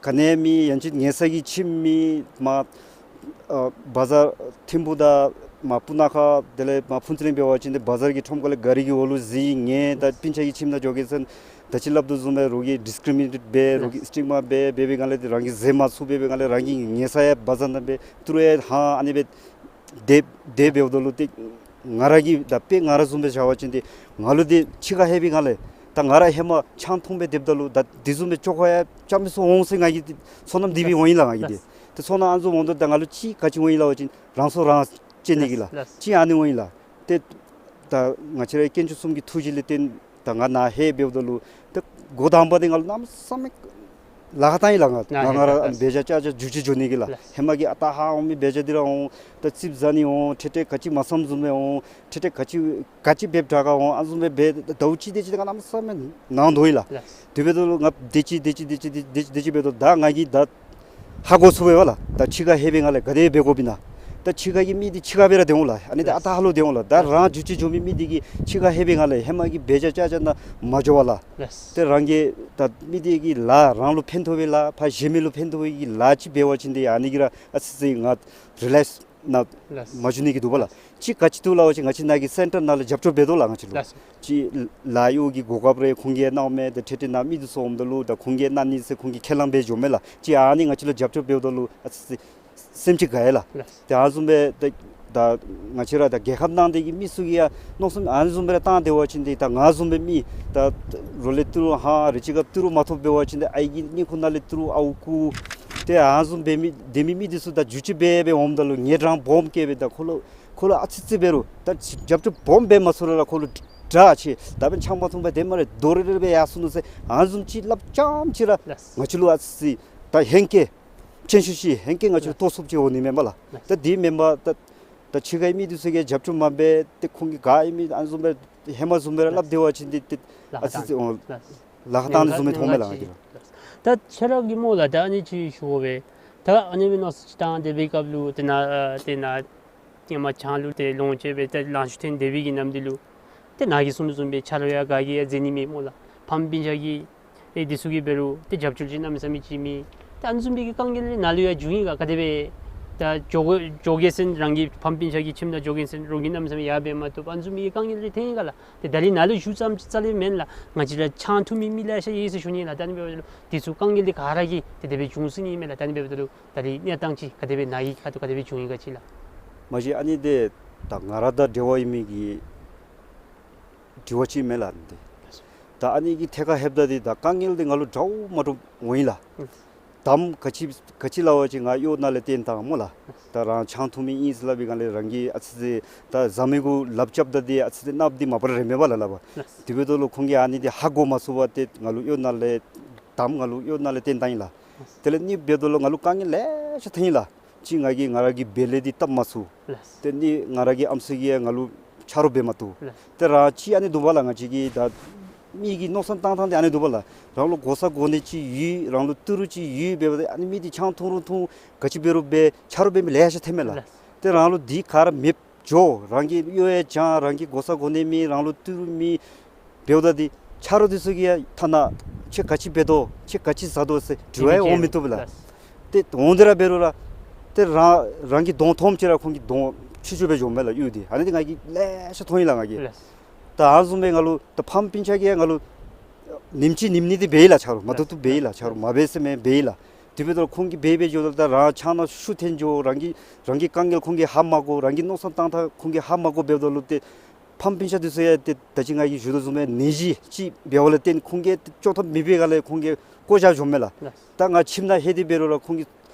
ག་ནི་མེད། ཡང་ཅིན་ཉལ་ས་གི་ཁྱིམ་མེད། མ་ཨ་བ་ཛར་ཐིམ་ཕུག་དང་ མར་སྤུ་ན་ཁ་དེ་ལས་མར་ཕུན་ཚོགས་གླིང་འབད་བ་ཅིན་ཏེ་བ་ཛར་གྱི་ཁྲོམ་ཁ་ལས་ག་རི་གི་འོག་ལུ་གཟིགས་ཉལ། ད་སྤུན་ཆ་གི་ཁྱིམ་ནང་འགྱོ་གེ་ཟེར་ད་ཅི་སླབ་དོ་བཟུམ་སྦེ་རོགས་ཀྱིས་ཌིསི་ཀི་རི་མི་ནེཊ་འབད། རོགས་ཀྱིས་སི་ཊིག་མ་འབད། འབད་བའི་སྒང་ལས་ཏེ་རང་གིས་ཟས་མ་ཚུགས། འབད་བའི་སྒང་ལས་རང་གི་ཉལ་ས་ཡང་བ་ཛར་ནང་འབད། ཏི་རུ་ཡང་ཧང་ཨ་ནི་སྦེ་དེ་དེ་འབདཝ་ད་ལུ་ཏེ་ང་ར་གིས་ད་དཔེ་ང་ར་བཟུམ་སྦེ་བཞག་པ་ཅིན་ཏེ་ང་ལུ་ཏེ་ཕྱི་ཁར་ལྷོད་པའི་སྒང་ལས་ད་ང་ར་ཧེ་མ་ཆང་འཐུང་སྦེ་སྡོདཔ་ད་ལུ་ད་དེ་བཟུམ་སྦེ་ཅོག་ཁ་ཡང་རྐྱབ་མི་ཚུགས་འོང་ཟེར་ང་གིས་ཏེ་ཚོར་སྣང་དེ་སྦེ་འོང་ཡི་ལགས། ང་གིས་ཏེ་ཏེ་ཚོར་སྣང་ཨ་ནི་བཟུམ་འོངམ་ད་ད་ང་ལུ་ཅིག་ག་ཅི་འོང་ཡི་ལགས་པ་ཅིན་རང་སྲོག་རང་གཅད་ནི་གི་ལགས། ལགས། ཅིག་ཨ་ནི་འོང་ཡི་ལགས། ཏེ་ད་ང་བཅས་ར་དཀོན་མཆོག་གསུམ་གྱི་ཐུགས་རྗེ་ལས་བརྟེན་ད་ང་ནཱ་ལྷོད་འབདཝ་ད་ལུ་ཏེ་འགོ་དང་པ་འདི་ང་ལུ་གནམ་མེད་ས་མེད་ལཱ་ཁག་བཏང་ཡི་ལགས། ང་ང་ལཱ་ཁག་ང་ར་བཏང་ཡི་ལགས། འབད་བཞག་ཅ་ཅ་འགྱུར་བཅོས་འགྱོ་ནི་གི་ལགས། ལགས། ཧེ་མ་གི་ཨ་རྟག་ཧ་འོང་མི་འབད་བཞག་འདི་ར་འོང་། ད་རྩིགཔ་ཟ་ནི་འོང་། ཁྲེ་ཁྲེ་ག་ཅི་མ་བསམ་བཟུམ་སྦེ་འོང་། ཁྲེ་ཁྲེ་ག་ཅི་ག་ཅི་འབདཝ་དྲག་ག་འོང་། ཨ་ནི་བཟུམ་སྦེ་འབད་ད་ཟླཝ་གཅིག་དེ་ཅིག་ད་གནམ་མེད་ས་མེད་ནང་དོགས་ཡི་ལགས། ལགས། དེ་འབདཝ་ད་ལུ་ང་དེ་ཅིག་དེ་ཅིག་དེ་ཅིག་དེ་ཅིག་དེ་ཅིག་དེ་ཅིག་འབདཝ་ད་ད་ང་གིས་ད་ཧ་གོ་ཚུགས་པས་པ་ལགས། ད་ཕྱི་ཁར་ལྷོད་པའི་སྒང་ལས་ག་དེ་འབད་དགོཔ་ཨིན་ན། ད་ཕྱི་ཁ་གི་མི་འདི་ཕྱི་ཁར་སྦེ་ར་སྡོད་འོང་ལགས། ཨ་ནི་ད་ཨ་རྟག་ཧ་ལུ་སྡོད་འོང་ལགས། ད་རང་འགྱུར་བཅོས་འགྱོ་མི་མི་འདི་གིས་ཕྱི་ཁར་ལྷོད་པའི་སྒང་ལས་ཧེ་མ་གི་འབད་བཞག་ཅ་ཅ་ནང་མ་འགྱོ་བར་ལགས། ལགས། ཏེ་རང་གི་ད་མི་འདི་གི་ལཱ་རང་ལུ་ཕན་ཐོགས་པས་ལགས། ཕར་གཞན་མི་ལུ་ཕན་ཐོགས་པའི་གི་ལཱ་ཅིག་འབད་བ་ཅིན་ཏེ་ཨ་ནི་གིས་ར་ཨ་ཙི་ཙི་ང་རི་ལེགསི་ནང་ལགས། མ་འགྱོ་ནི་གི་འདུག་པ་ལགས། ལགས། ཅིག་ག་ཅི་འདུག་ལབ་པ་ཅིན་ང་བཅས་ནཱ་གི་སེན་ཊར་ནང་ལས་རྒྱབ་སྐྱོར་འབད་དོ་ལགས། ང་བཅས་ལུ་ལགས། ཅིག་ལཱ་གཡོག་གི་གོ་སྐབས་རེ་ཁོང་གིས་གནངམ་མས། ཏེ་ཁྲེ་ཁྲེ་ནཱ་མི་འདི་ཚུ་འོངམ་ད་ལུ་ད་ཁོང་གིས་གནང་ནི་ཟེར་ཁོང་གིས་ཁས་བླངས་འབད་འགྱོཝ་མས་ལགས། ཅིག་ཨ་ནི་ང་བཅས་ལུ་རྒྱབ་སྐྱོར་འབདཝ་ད་ལུ་ཨ་ཙི་ཙི་སེམས་ཅིག་དགའ་ཡི་ལགས། ལགས། ཏེ་ཨ་ནི་བཟུམ་སྦེ་ཏེ་ད་ང་བཅས་ར་ད་རྒྱལ་ཁབ་ནང་འདི་གི་མི་ཚུ་གིས་ཡང་མནོ་བསམ་ཨ་ནི་བཟུམ་སྦེ་ར་བཏང་སྡོད་པ་ཅིན་ཏེ་ད་ང་བཟུམ་སྦེ་མི་ད་རོགས་ལས་ཏི་རུ་ཧང་རེ་ཅིག་ག་ཏི་རུ་མ་ཐོབ་འབད་བ་ཅིན་ཏེ་ཨའི་གི་སྙིང་ཁུང་ནང་ལས་ཏི་རུ་ཨརཝ་རྐུ། ཏེ་ཨ་ནི་བཟུམ་འབད་མི་སྡོད་མི་མི་འདི་ཚུ་ད་འགྱུར་བཅོས་འབད་འབད་འོངམ་ད་ལུ་ངལ་གྲང་སྦོམ་བསྐྱེད་སྦེ་ད་ཁོ་ལུ་ཁོ་ལུ་ཨ་ཙི་ཙི་འབད་རུང་ད་རྒྱབ་སྐྱོར་སྦོམ་འབད་མ་ཚུགས་རུང་ར་ཁོ་ལུ་དྲག་ཆེ་ད་འབདན་ཆང་མ་འཐུང་པར་སྡོད་སྨ་རེ། རྡོག་རིལ་རིལ་སྦེ་ཡར་སོང་ནུག་ཟེར་ཨ་ནི་བཟུམ་ཅིག་སླབ་རྐྱངམ་ཅིག་ར་ལགས། ང་བཅས་ལུ་ཨ་ཙི་ཙི་ད་ཧེང་སྐལ་སྤྱན་ཤུགས་ཤིག་ཧེང་སྐལ་ང་བཅས་ལུ་ལགས། ལྟོ་ཚུབ་ཅིག་འོང་ནི་མས་པ་ལགས། ལགས། ད་དེ་མེན་པར་ད་ད་ཕྱི་ཁའི་མི་འདི་ཚུ་གིས་རྒྱབ་སྐྱོར་མ་འབད། ཏེ་ཁོང་གི་ག་ཨིན་མི་ཨ་ནི་བཟུམ་སྦེ་ཧེ་མ་བཟུམ་སྦེ་ར་སླབ་ལགས། སྡོད་པ་ཅིན་ཏེ་ཏེ་ལཱ་ཨ་ཙི་ཙི་འོང་། ལགས། ལཱ་ཁག་བཏང་ནི་བཟུམ་སྦེ་མཐོངམ་མས་ལགས་ང་གིས་ལགས། ད་ཁྱོད་ར་གིས་སྨོ་ལགས། ད་ཨ་ནི་ཅིག་ཞུ་དགོ་པས། ད་ཨ་ནི་སྦེ་མནོ་བསམ་ཅིག་བཏང་སྡོད་པའི་སྐབས་ལུ་ཏེ་ནཱ་ཏེ་ནཱ་ཧེ་མ་ཆང་ལུ་ཏེ་ལོངས་སྤྱོད་སྦེ་ཏེ་ལང་ཤོར་ཐོན་སྡོད་པའི་གི་ནམ་དུས་ལུ་ཏེ་ནཱ་གིས་གསུངས་དོ་བཟུམ་སྦེ་ཆ་རོགས་ཡང་ག་གིས་ཡང་མཛད་ནི་མེད་སྨོ་ལགས། ཕམ་སྤུན་ཆ་གིས་ཨེ་འདི་ཚུ་གིས་འབད་རུང་ཏེ་རྒྱབ་སྐྱོར་ཅིག་གནམ་མེད་ས་མེད་ཅིག་མེད། ཏེ་ཨ་ནི་བཟུམ་སྦེ་གི་དཀའ་ངལ་རེ་ནཱ་ལུ་ཡང་བྱུང་ཡི་ག། ག་དེ་སྦེ་ད་འགྱོ་དགོ་འགྱོ་གེ་ཟེར་རང་གི་ཕམ་སྤུན་ཆ་གི་ཁྱིམ་ནང་འགྱོ་གེ་ཟེར་རོགས་ཀྱིས་གནམ་མེད་ས་མེད་ཡར་འབད་མ་བཏུབ། ཨ་ནི་བཟུམ་སྦེ་གི་དཀའ་ངལ་རེ་ཐོན་ཡི་ག་ལགས། ཏེ་ད་རིས་ནཱ་ལུ་བཞུགས་ཙམ་ཅིག་རྩ་ལས་མེན་ལགས། ང་བཅས་ར་ཆང་འཐུང་མི་མི་ལེ་ཤ་ཡོད་ཟེར་ཞུ་ནི་ལགས། ད་ཨ་ནི་འབདཝ་ད་ལུ་འདི་ཚུ་དཀའ་ངལ་འདི་ག་ར་གིས་ཏེ་དེ་སྦེ་བྱུང་སྲིད་ནི་མས་ལགས། ད་ཨ་ནི་འབདཝ་ད་ལུ་ད་རིས་གནས་སྟངས་ཅིག་ག་དེ་སྦེ་ནཱ་གི་ཁ་ཐུག་ག་དེ་སྦེ་བྱུང་ཡི་ག་ཅིག་ལགས། མ་གཞི་ཨ་ནི་འདི་ད་ང་ར་དང་འབྲེལ་བ་ཡོད་མི་གི་དྲི་བ་ཅིག་མས་ལགས་འདི། ད་ཨ་ནི་གི་ཐད་ཁར་ལྷོདཔ་ད་འདི་ད་དཀའ་ངལ་འདི་ང་ལུ་འདྲཝ་མ་འདྲཝ་འོང་ཡི་ལགས། ཨུམ། དང་པ་ག་ཅི་ག་ཅི་སླབ་པ་ཅིན་ང་གཡོག་ནང་ལས་བཏོན་བཏང་སྨོ་ལགས། ད་རང་ཆང་འཐུང་མི་ཨིན་ཟེར་སླབ་པའི་སྒང་ལས་རང་གིས་ཨ་ཙི་ཙི་ད་བཟའ་མི་གུ་ལགཔ་རྐྱབ་ད་འདི་ཨ་ཙི་ཙི་གནངམ་འདི་མ་པ་ར་རན་མས་པ་ལགས་ལགས་པ། དེ་འབདཝ་ད་ལུ་ཁོང་གིས་ཨ་ནི་འདི་ཧ་གོ་མ་ཚུགས་པར་ཏེ་ང་ལུ་གཡོག་ནང་ལས་དང་པ་ང་ལུ་གཡོག་ནང་ལས་བཏོན་བཏང་ཡི་ལགས། དེ་ལས་གཉིས་འབདཝ་ད་ལུ་ང་ལུ་དཀའ་ངལ་ལེ་ཤ་ཐོན་ཡི་ལགས། གཅིག་ང་གིས་ང་ར་གི་བེ་ལེགས་འདི་བཏབ་མ་ཚུགས། ལགས། དེ་ལས་ང་ར་གི་ཨམ་སྲུ་གིས་ང་ལུ་ཆ་རོགས་འབད་མ་བཏུབ། ལགས། དེ་ར་གཅིག་ཨ་ནི་འདུག་པ་ལགས། ང་བཅས་ཀྱི་ད་མི་གི་མནོ་བསམ་བཏང་ཐངས་འདི་ཨ་ནི་འདུག་པ་ལགས། རང་ལུ་གོ་ས་གོ་གནས་ཅིག་ཡོད། རང་ལུ་ཏི་རུ་ཅིག་ཡོད། འབདཝ་ད་ཨ་ནི་མི་འདི་ཆང་འཐུང་རུང་འཐུང་ག་ཅི་འབད་རུང་འབད་ཆ་རོགས་འབད་མི་ལེ་ཤ་ཐོན་མས་ལགས། ལགས། དེ་རང་ལུ་འདི་ག་ར་མེདཔ་འགྱོ། རང་གི་གཡོག་ཡང་བྱང་། རང་གི་གོ་ས་གོ་གནས་མེད། རང་ལུ་ཏི་རུ་མེད། འབདཝ་ད་འདི་ཆ་རོགས་འདི་ཚུ་གིས་ཡང་ཐ་ན་ཁྱོད་ག་ཅི་འབད་དོ་ཁྱོད་ག་ཅི་བཟའ་དོ་ཟེར་དྲི་བ་ཡང་འོང་མི་བཏུབ་ལགས། ལགས། དེ་འོང་སྟེ་ར་འབད་རུང་ར་དེ་རང་རང་གི་གདོང་མཐོངམ་ཅིག་ར་ཁོང་གི་གདོང་ཆུ་ཆུ་སྦེ་འགྱོཝ་མས་ལགས། གཡུས་འདི་ཨ་ནི་འདི་ང་གིས་ལེ་ཤ་མཐོང་ཡི་ལགས་ང་གིས། ལགས། ད་ཨ་ནི་བཟུམ་སྦེ་ང་ལུ་ད་ཕམ་སྤུན་ཆ་གིས་ཡང་ང་ལུ་ཉིནམ་གཅིག་ཉིནམ་གཉིས་འདི་འབད་ཡི་ལགས། ཆ་རོགས་མ་བཏུབ་བཏུབ་འབད་ཡི་ལགས། ཆ་རོགས་མ་འབད་ཟེར་མེན། འབད་ཡི་ལགས། དེ་འབདཝ་ད་ཁོང་གིས་འབད་འབད་འགྱོཝ་ད་རང་ཆང་ནང་ཤུགས་ཐོན་འགྱོ། རང་གི་རང་གི་དཀའ་ངལ་ཁོང་གིས་ཧ་མ་གོ། རང་གི་མནོ་བསམ་བཏང་ཐངས་ཁོང་གིས་ཧ་མ་གོ། འབདཝ་ད་ལུ་ཏེ་ཕམ་སྤུན་ཆ་འདི་ཚུ་ཡང་ཏེ་ད་ཅི་ང་གིས་ཞུ་དོ་བཟུམ་སྦེ་ནད་གཞི་ཅིག་འབདཝ་ལས་བརྟེན་ཁོང་གིས་ཏེ་བཅོ་ཐབས་མེད་པའི་སྒང་ལས་ཁོང་གིས་བཀོ་བཞག་འགྱོཝ་མས་ལགས། ལགས། ད་ང་ཁྱིམ་ནང་ལྷོད་དེ་འབད་རུང་ར་ཁོང་གི་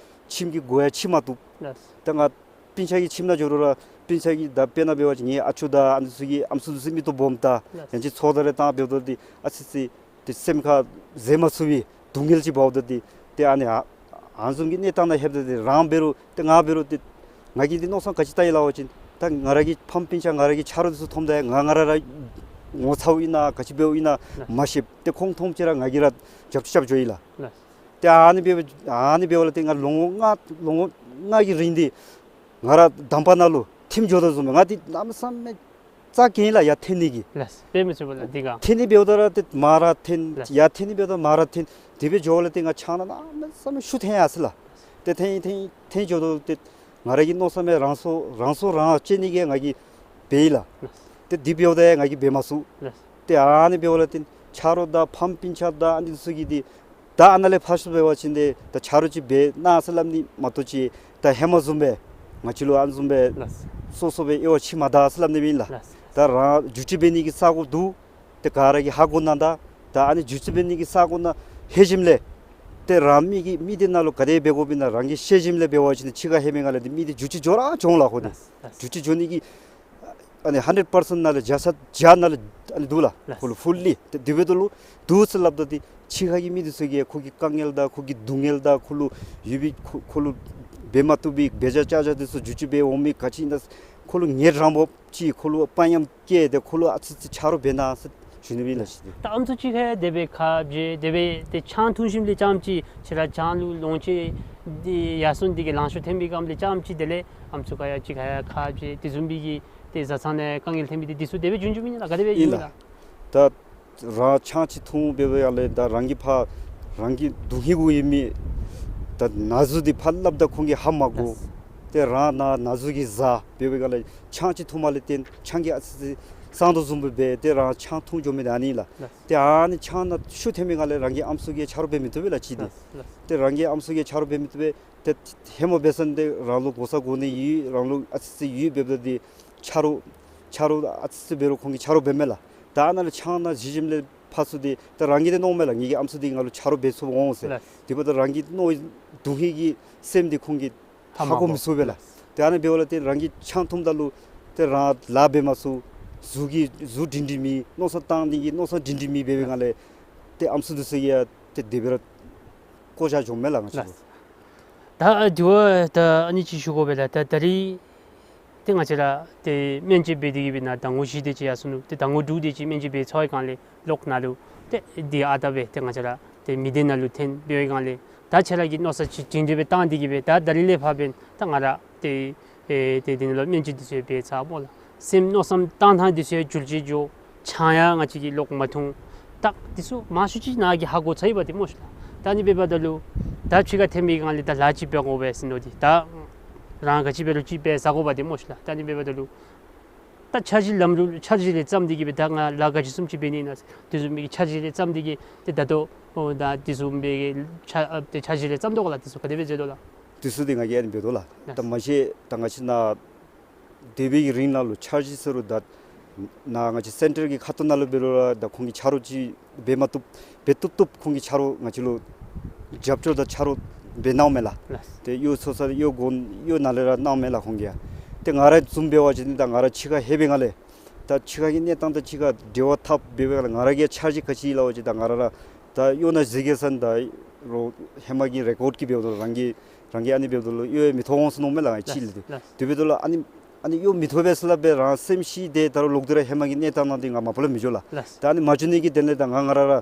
ཁྱིམ་གྱི་སྒོ་ཡང་ཕྱེ་མ་བཏུབ། ལགས། ད་ང་སྤུན་ཆ་གི་ཁྱིམ་ནང་འགྱོ་རུང་ར་སྤུན་ཆ་གི་ད་དཔེར་ན་འབད་བ་ཅིན་ངེའི་ཨ་ཅོ་དང་ཨ་ནི་ཚུ་གི་ཨམ་སྲུ་འདི་ཚུ་མིག་ཏོ་སྦོམ་ད། ལགས། ཡང་ཅིན་ཚོགས་བདའ་རེ་བཏང་འབདཝ་ད་འདི་ཨ་ཙི་ཙི་ཏེ་སེམས་ཁར་བཟོད་མ་ཚུགས་པའི་སྡུག་བསྔལ་ཅིག་འབདཝ་ད་འདི་ཏེ་ཨ་ནི་ཨ་ཨ་ནི་བཟུམ་གྱི་གནས་སྟངས་ནང་ལྷོདཔ་ད་འདི་རང་འབད་རུང་ཏེ་ང་འབད་རུང་ཏེ་ང་གིས་འདི་མནོ་བསམ་ག་ཅི་བཏང་ཡི་ལགས་པ་ཅིན་ད་ང་ར་གི་ཕམ་སྤུན་ཆ་ང་ར་གི་ཆ་རོགས་འདི་ཚུ་མཐོངམ་ད་ཡང་ང་ང་ར་ར་ངོ་ཚ་བ་ཨིན་ན་ག་ཅི་འབདཝ་ཨིན་ན་ལགས། མ་ཤེས། ཏེ་ཁོང་མཐོངམ་ཅིག་ར་ང་གིས་ར་རྒྱབ་སྐྱོར་རྐྱབ་འགྱོ་ཡི་ལགས། ལགས། ཏེ་ཨ་ནི་འབདཝ་ཨ་ནི་འབདཝ་ལས་ཏེ་ང་ལོ་ངོ་ལྔ་ལོ་ངོ་ལྔ་གི་རིང་འདི་ང་ར་འདམ་པ་ནང་ལུ་ཐིམ་འགྱོ་དོ་བཟུམ་སྦེ་ང་འདི་གནམ་མེད་ས་མེད་རྩ་འགེངས་ལགས། ཡར་འཐོན་ནི་གི། ལགས། དཔེ་མི་སྲིད་པ་ལགས་འདི་ག། འཐོན་ནི་འབདཝ་ད་ར་ཏེ་མར་ར་འཐོན། ལགས། ཡར་འཐོན་ནི་འབདཝ་ད་མར་ར་འཐོན། དེ་སྦེ་འགྱོཝ་ལས་ཏེ་ང་ཆང་ནང་གནམ་མེད་ས་མེད་ཤུགས་ཐོན་ཡར་སོ་ཡི་ལགས། ཏེ་འཐོན་འཐོན་འཐོན་འགྱོ་དོ་ཏེ་ ང་ར་གི་མནོ་བསམ་ཡང་རང་སྲོག་རང་སྲོག་རང་བཅད་ནི་གི་ང་གིས་འབད་ཡི་ལགས། ལགས། ཏེ་འདི་འབདཝ་ད་ཡང་ང་གིས་འབད་མ་ཚུགས། ལགས། ཏེ་ཨ་ནི་འབདཝ་ལས་བརྟེན་ཆ་རོགས་དང་ཕམ་སྤུན་ཆ་དང་ཨ་ནི་ཚུ་གིས་འདི་ད་ཨ་ནཱ་ལས་ཕར་ཚུར་འབད་བ་ཅིན་ཏེ་ད་ཆ་རོགས་ཅིག་འབད་གནང་ཟེར་སླབ་ནི་མ་གཏོགས་ཅིག་ད་ཧེ་མ་བཟུམ་སྦེ་ང་བཅས་ལུ་ཨ་ནི་བཟུམ་སྦེ་ལགས། སོ་སོ་སྦེ་དབྱེ་བ་ཕྱེ་མ་ད་ཟེར་སླབ་ནི་མེད་ལགས། ལགས། ད་རང་བསྒྱུར་བཅོས་འབད་ནི་གི་ས་གོ་འདུག། ཏེ་ག་ར་གིས་ཧ་གོ་གནང་ད། ད་ཨ་ནི་བསྒྱུར་བཅོས་འབད་ནི་གི་ས་གོ་ནང་ལྷོད་ཞིནམ་ལས་ཏེ་རང་མི་གི་མི་སྡེ་ནང་ལུ་ག་དེ་འབད་དགོཔ་ཨིན་ན་རང་གིས་ཤེས་ཞིནམ་ལས་འབད་བ་ཅིན་ཕྱི་ཁར་ལྷོད་པའི་སྒང་ལས་ཏེ་མི་འདི་བསྒྱུར་བཅོས་འགྱོ་ར་འགྱོ་འོང་ལགས། ཁོ་འདི་ལགས། ལགས། བསྒྱུར་བཅོས་འགྱོ་ནི་གི་ཨ་ནི་ཧན་ཌེཌ་པར་སེནཊ་ནང་ལས་བརྒྱ་ཆ་བརྒྱ་ནང་ལས་ཨ་ནི་འདུག་ལགས། ལགས། ཁོ་ལུ་ཕུལ་ལི་ཏེ་དེ་འབདཝ་ད་ལུ་འདུག་ཟེར་སླབ་ད་ཏེ་ཕྱི་ཁ་གི་མི་འདི་ཚུ་གིས་ཁོ་གི་དཀའ་ངལ་དང་ཁོ་གི་སྡུག་བསྔལ་དང་ཁོ་ལུ་ཡོད་པའི་ཁོ་ཁོ་ལུ་འབད་མ་བཏུབ་པའི་འབད་བཞག་བཅག་བཞག་འདི་ཚུ་བསྒྱུར་བཅོས་འབད་འོང་མི་ག་ཅི་ཨིན་ན་ཁོ་ལུ་ངལ་རངས་པོ་ཅིག་ཁོ་ལུ་དཔའ་ཉམས་སྐྱེས་ཏེ་ཁོ་ལུ་ཨ་ཙི་ཙི་ཆ་རོགས་འབད་གནང་ཟེར་ཞུ་ནི་ཨིན་ལགས། ད་ཨམ་སྲུ་ཅིག་ཁར་དེ་སྦེ་ཁ་འབྱལ་དེ་སྦེ་ཏེ་ཆང་འཐུང་ཞིནམ་ལས་རྐྱངམ་ཅིག་ཁྱེད་ར་ཆང་ལུ་ལོངས་སྤྱོད་འདི་ཡར་སོང་འདི་གིས་ལང་ཤོར་ཐོན་པའི་སྒང་ལས་རྐྱངམ་ཅིག་དེ་ལས་ཨམ་སྲུ་ཁ་ཡང་ཅིག་ཁ་ཡང་ཁ་འབྱལ་དེ་བཟུམ་སྦེ་གི་ཏེ་བཟའ་ཚང་ནང་དཀའ་ངལ་ཐོན་མི་འདི་འདི་ཚུ་དེ་སྦེ་བྱུང་བྱུངམ་ཨིན་ན་ལགས། ག་དེ་སྦེ་ཨིན་ལགས། ད་རང་ཆང་ཅིག་འཐུང་འབད་བའི་སྒང་ལས་ད་རང་གི་ཕར་རང་གི་དོན་ཧིང་གུ་ཡོད་མི་ད་ན་ཟུག་འདི་ཕར་སླབ་ད་ཁོང་གིས་ཧ་མ་གོ། ལགས། ཏེ་རང་ན་ན་ཟུག་གིས་བཟའ་འབད་བའི་སྒང་ལས་ཆང་ཅིག་འཐུངམ་ལས་བརྟེན་ཆང་གིས་ཨ་ཙི་ཙི་གསང་དོ་བཟུམ་སྦེ་འབད་དེ་རང་ཆང་འཐུང་འགྱོ་མི་ད་ཨ་ནི་ལགས། ལགས། ཏེ་ཨ་ནི་ཆང་ནང་ཤུགས་ཐོན་མི་སྒང་ལས་རང་གི་ཨམ་སྲུ་གིས་ཆ་རོགས་འབད་མི་བཏུབ་པས་ལགས་ཅིག་འདི། ལགས། ལགས། ཏེ་རང་གི་ཨམ་སྲུ་གིས་ཆ་རོགས་འབད་མི་བཏུབ་པས། ཏེ་ཧེ་མ་འབད་ས་ཏེ་རང་ལུ་གོ་ས་གོ་གནས་ཡོད་རང་ལུ་ཨ་ཙི་ཙི་ཡོད་འབདཝ་ད་ཏེ་ཆ་རོགས་ཆ་རོགས་ཨ་ཙི་ཙི་འབད་རུང་ཁོང་གིས་ཆ་རོགས་འབད་མས་ལགས། ད་ཨ་ནཱ་ལས་ཆང་ནང་བཞེས་ཞིནམ་ལས་ཕར་ཚུར་འདི་ད་རང་གིས་ཏེ་མནོཝ་མས་ལགས། ངེ་གི་ཨམ་སྲུ་འདི་ང་ལུ་ཆ་རོགས་འབད་ཚུགསཔ་འོང་ཟེར། ལགས། དེ་འབདཝ་ད་རང་གི་མནོ་དོན་ཧིང་གི་སེམས་འདི་ཁོང་གིས་ཧ་གོ་མི་ཚུགས་པས་ལགས། ཏེ་ཨ་ནི་འབདཝ་ལས་ཏེ་རང་གིས་ཆང་འཐུངམ་ད་ལུ་ཏེ་རང་ལཱ་འབད་མ་ཚུགས། གཟུགས་ཀྱི་གཟུགས་སྒྲིང་སྒྲིང་མེད། མནོ་བསམ་བཏང་ནི་གི་མནོ་བསམ་སྒྲིང་སྒྲིང་མེད་འབད་བའི་སྒང་ལས་ཏེ་ཨམ་སྲུ་འདི་ཚུ་གིས་ཡང་ཏེ་དེ་སྦེ་ར་བཀོ་བཞག་འགྱོཝ་མས་ལགས་ང་བཅས་ལུ། ད་དེ་བ་ད་ཨ་ནི་ཅིག་ཞུ་དགོ་པས་ལགས། ད་ད་རིས་ཏེ་ང་བཅས་ར་ཏེ་སྨན་བཅོས་འབད་དེ་གི་སྦེ་ནཱ་ཟླ་ངོ་བཞི་དེ་ཅིག་ཡར་སོ་ནུག། ཏེ་ཟླ་ངོ་དྲུག་དེ་ཅིག་སྨན་བཅོས་འབད་ཚར་བའི་སྒང་ལས་ལོག་ནཱ་ལུ་ཏེ་འདི་ཨ་རྟག་སྦེ་ཏེ་ང་བཅས་ར་ཏེ་མི་སྡེ་ནང་ལུ་ཐོན་འབད་བའི་སྒང་ལས་ད་ཁྱེད་ར་གིས་མནོ་བསམ་ཅིག་ཅིག་འདི་སྦེ་བཏང་སྟེ་གི་སྦེ་ད་ད་རིས་ལས་ཕར་འབདན་ད་ང་ར་ཏེ་ཨེ་ཏེ་འདི་ནང་ལུ་སྨན་བཅོས་འདི་ཚུ་འབད་ཚར་སྨོ་ལགས། སེམས་མནོ་བསམ་བཏང་ཐངས་འདི་ཚུ་འགྱུར་བཅོས་འགྱོ། ཆང་ཡང་ང་བཅས་ཀྱིས་ལོག་མ་འཐུང་། ད་འདི་ཚུ་མང་ཤོས་ཅིག་ནཱ་གིས་ཧ་གོ་ཚར་ཡི་པ་ཏེ་སྨོ་ཤིག་ལགས། ད་ཨ་ནི་འབདཝ་ད་ལུ་ད་ཕྱི་ཁར་ཐོན་པའི་སྒང་ལས་ད་ལཱ་ཅིག་འབད་དགོ་པས་ཟེར་མནོ་སྟེ་ད་རང་ག་ཅི་འབད་རུང་ཅིག་འབད་ཟ་དགོ་པ་ཏེ་སྨོ་ཤིག་ལགས། ད་ཨ་ནི་འབདཝ་ད་ལུ་ད་འཆར་གཞི་ལམ་ལུགས་འཆར་གཞི་ལས་བརྩམས་ཏེ་གི་སྦེ་ད་ང་ལཱ་ག་ཅི་བཟུམ་ཅིག་འབད་ནི་ཨིན་ན་དེ་བཟུམ་མའི་གི་འཆར་གཞི་ལས་བརྩམས་ཏེ་གི་ཏེ་ད་ལྟོ་འོ་ད་དེ་བཟུམ་མའི་གི་འཆར་ཨ་ཏེ་འཆར་གཞི་ལས་བརྩམས་དོ་ག་ལགས། དེ་ཚུ་ག་དེ་སྦེ་མཛད་དོ་ལགས། དེ་ཚུ་འདི་ང་གིས་ཨ་ནི་འབད་དོ་ལགས། ད་མ་གཞི་ད་ང་བཅས་ནཱ་སྡོད་པའི་གི་རིང་ནང་ལུ་འཆར་གཞི་ཟེར་རུང་ད་ནཱ་ང་བཅས་སེན་ཊར་གྱི་ཁ་ཐུག་ནང་ལུ་འབད་རུང་ར་ད་ཁོང་གིས་ཆ་རོགས་ཅིག་འབད་མ་བཏུབ་འབད་བཏུབ་བཏུབ་ཁོང་གིས་ཆ་རོགས་ང་བཅས་ལུ་རྒྱབ་སྐྱོར་དང་ཆ་རོགས་འབད་གནངམ་མས་ལགས། ལགས། ཏེ་གཡོག་ཚོགས་ས་གཡོག་སྒོ་གཡོག་ནང་ལས་ར་གནངམ་མས་ལགས་ཁོང་གིས་ཡང་། ཏེ་ང་ར་བཟུམ་འབད་བ་ཅིན་ད་ང་ར་ཕྱི་ཁར་ལྷོད་པའི་སྒང་ལས་ད་ཕྱི་ཁ་གི་གནས་སྟངས་དང་ཕྱི་ཁར་འབྲེལ་བ་འཐབ་འབད་བའི་སྒང་ལས་ང་ར་གི་འཆར་གཞི་ག་ཅི་ཨིན་ལགས་པ་ཅིན་ད་ང་ར་ར་ད་གཡོག་ནང་འཛུལ་གེ་ཟེར་ད་རོགས་ཧེ་མ་གི་རེ་ཀོཌ་ཀྱི་འབདཝ་ད་རང་གི་རང་གིས་ཨ་ནི་འབདཝ་ད་ལུ་གཡོག་མི་ཐོབ་འོང་ཟེར་མནོཝ་མས་ལགས་ང་ཕྱི་ལས། ལགས། ཏེ་དེ་འབདཝ་ད་ལུ་ཨ་ནི་ཨ་ནི་གཡོག་མི་ཐོབ་པས་ཟེར་སླབ་སྦེ་རང་སེམས་ཤི་སྟེ་ད་རུང་ལོག་སྟེ་ར་ཧེ་མ་གི་གནས་སྟངས་ནང་འདི་ང་མ་པ་ལས་མི་འགྱོ་ལགས། ལགས། ད་ཨ་ནི་མ་འགྱོ་ནི་གི་དོན་ལས་ད་ང་ང་ར་ར་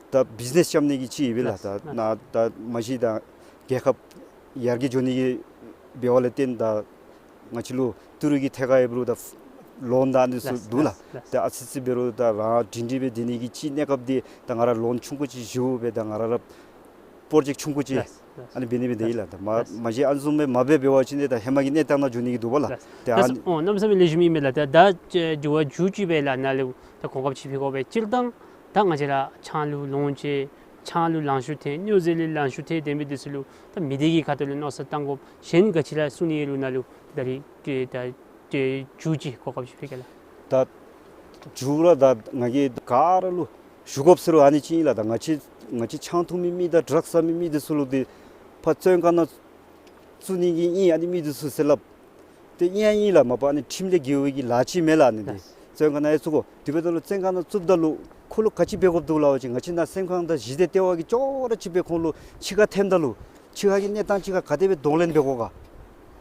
ད་བིཛ་ནེས་རྐྱབ་ནི་གི་ཅིག་ཡོད་པས་ལགས། ལགས། ད་ནཱ་ད་མ་གཞི་ད་རྒྱལ་ཁབ་ཡར་རྒྱས་འགྱོ་ནི་གི་འབདཝ་ལས་བརྟེན་ད་ང་བཅས་ལུ་ཏི་རུ་གི་ཐད་ཁར་འབད་རུང་ད་ལོན་དང་ཨ་ནི་ཚུ་ལགས། འདུག་ལགས། ལགས། ལགས། ད་ཨ་ཙི་ཙི་འབད་རུང་ད་རང་སྒྲིང་སྒྲིང་སྦེ་སྡོད་ནི་གི་ཅིག་གནས་སྐབས་འདི་ད་ང་ར་ལོན་ཆུང་ཀུ་ཅིག་ཞུ་སྦེ་ད་ང་ར་ར་པྲོ་ཇེཀཊ་ཆུང་ཀུ་ཅིག་ལགས། ལགས། ཨ་ནི་འབད་ནི་སྦེ་སྡོད་ཡི་ལགས། ད་མ་ལགས། མ་གཞི་ཨ་ནི་བཟུམ་སྦེ་མ་འབད་འབད་བ་ཅིན་ཏེ་ད་ཧེ་མ་གི་གནས་སྟངས་ནང་འགྱོ་ནི་གི་འདུག་པ་ལགས། ལགས། ཏེ་ད་ཨ་ནི་འོང་གནམ་མེད་ས་མེད་ལེགས་ཤོམ་ཨིན་མས་ལགས། ད་ད་ཅི་འགྱུར་བ་འགྱུར་ཅིག་སྦེ་ལགས་ནཱ་ལུ་ད་གོ་སྐབས་ཅིག་ཕུལ་དགོ་པས། སྤྱིར་བཏང་ད་ང་བཅས་ར་ཆང་ལུ་ལོངས་སྤྱོད་ཆང་ལུ་ལང་ཤོར་ཐལ་སྨྱོ་རྫས་ལུ་ལང་ཤོར་ཐལ་དེ་མི་འདི་ཚུ་ལུ་ད་མི་སྡེ་གི་ཁ་ཐུག་ལས་མནོ་བསམ་བཏང་དགོཔ་གཞན་ག་ཅི་ར་གསུང་ནི་ཡོད་རུང་ནཱ་ལུ་ད་རིས་ཏེ་ད་ཏེ་མཇུག་ཅིག་གོ་སྐབས་ཅིག་ཕུལ་གེ་ལགས། ད་མཇུག་ར་ད་ང་གིས་ག་ར་ལུ་ཞུ་དགོཔ་ཟེར་རུང་ཨ་ནི་ཅིག་ཨིན་ལགས། ད་ང་བཅས་ང་བཅས་ཆང་འཐུང་མི་མི་དང་ཌྲག་ཟ་མི་མི་འདི་ཚུ་ལུ་ཏེ་ཕར་བཙོན་ཁང་ནང་བཙུགས་ནི་གི་ཨིན་ཨ་ནི་མི་འདི་ཚུ་ཟེར་སླབ། ཏེ་ཨིན་ཡང་ཨིན་ལགས། མ་པ་ཨ་ནི་ཁྲིམས་ལས་འགལ་བའི་གི་ལཱ་ཅིག་མས་ལགས། ཨ་ནི་འདི་ལགས། བཙོན་ཁང་ནང་ཡང་བཙུགས་དགོ། དེ་འབདཝ་ད་ལུ་བཙོན་ཁང་ནང་བཙུགསཔ་ད་ལུ་ཁོ་ལུ་ག་ཅི་འབད་དགོཔ་འདུག་ལགས་པ་ཅིན་ང་བཅས་ནཱ་སེམས་ཁམས་དང་ཞི་བདེ་ལྟེ་བ་གིས་ཅོག་ར་གཅིག་སྦེ་ཁོང་ལུ་ཕྱི་ཁར་ཐོནམ་ད་ལུ་ཕྱི་ཁ་གི་གནས་སྟངས་ཅིག་ཁར་ག་དེ་སྦེ་གདོང་ལེན་འབད་དགོ་ག།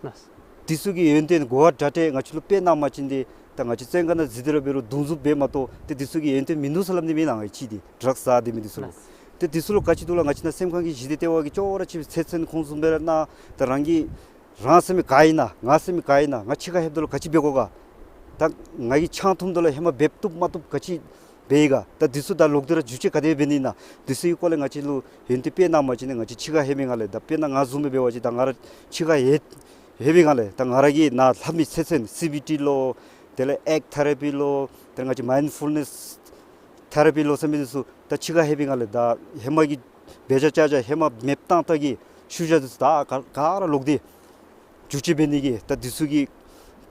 ལགས། འདི་ཚུ་གི་ཡོན་ཏན་གོ་བ་གྲ་སྒྲིག་ང་བཅས་ལུ་སྤེལ་གནང་བ་ཅིན་ཏེ་ད་ང་བཅས་བཙོན་ཁང་ནང་འཛུལ་ཏེ་ར་འབད་རུང་རྡུང་རྡུང་འབད་མ་གཏོགས་ཏེ་འདི་ཚུ་གི་ཡོན་ཏན་མིན་འདུག་ཟེར་སླབ་ནི་མེན་ན་ང་གིས་ཅིག་འདི་ཌྲག་ཟ་སྡོད་མི་འདི་ཚུ་ལུ། ལགས། ཏེ་འདི་ཚུ་ལུ་ག་ཅི་འདུག་ལགས། ང་བཅས་ནཱ་སེམས་ཁམས་ཀྱི་ཞི་བདེ་ལྟེ་བ་གིས་ཅོག་ར་གཅིག་ཚེ་བཙོན་ཁོང་བཟུམ་སྦེ་ར་གནང་། ད་རང་གི་རང་ཟེར་མི་ག་ཨིན་ན་ང་ཟེར་མི་ག་ཨིན་ན་ང་ཕྱི་ཁར་ལྷོདཔ་ད་ལུ་ག་ཅི་འབད་དགོ་ག། ད་ང་གིས་ཆང་འཐུངམ་ད་ལུ་ཧེ་མ་འབད་བཏུབ་མ་བཏུབ་ག་ཅི་འབད་ཡི་ག། ད་འདི་ཚུ་ད་ལོག་སྟེ་ར་བསྒྱུར་བཅོས་ག་དེ་འབད་ནི་ཨིན་ན་འདི་ཚུ་གི་སྐོར་ལས་ང་བཅས་ལུ་ཡོན་ཏན་སྤེལ་གནང་བ་ཅིན་ང་བཅས་ཕྱི་ཁར་ལྷོད་མི་སྒང་ལས་ད་དཔེར་ན་ང་བཟུམ་སྦེ་འབད་བ་ཅིན་ད་ང་ར་ཕྱི་ཁར་ལྷོད་ ལྷོད་པའི་སྒང་ལས་ད་ང་ར་གིས་ནཱ་ལྷབ་མི་ཚེ་ཚད་སི་བི་ཊི་ལོ་དེ་ལས་ཨེཀཊ་ཐེ་ར་པི་ལོ་དེ་ལས་ང་བཅས་མའིནཌ་ཕུལ་ནེསི་ཐེ་ར་པི་ལོ་ཟེར་མི་འདི་ཚུ་ད་ཕྱི་ཁར་ལྷོད་པའི་སྒང་ལས་ད་ཧེ་མ་གི་འབད་བཞག་བཅའ་བཞག་ཧེ་མ་མེདཔ་བཏང་བཏང་གི་ཤུལ་བཞག་འདི་ཚུ་ད་ག་ག་ར་ལོག་སྟེ་བསྒྱུར་བཅོས་འབད་ནི་གི་ད་འདི་ཚུ་གི་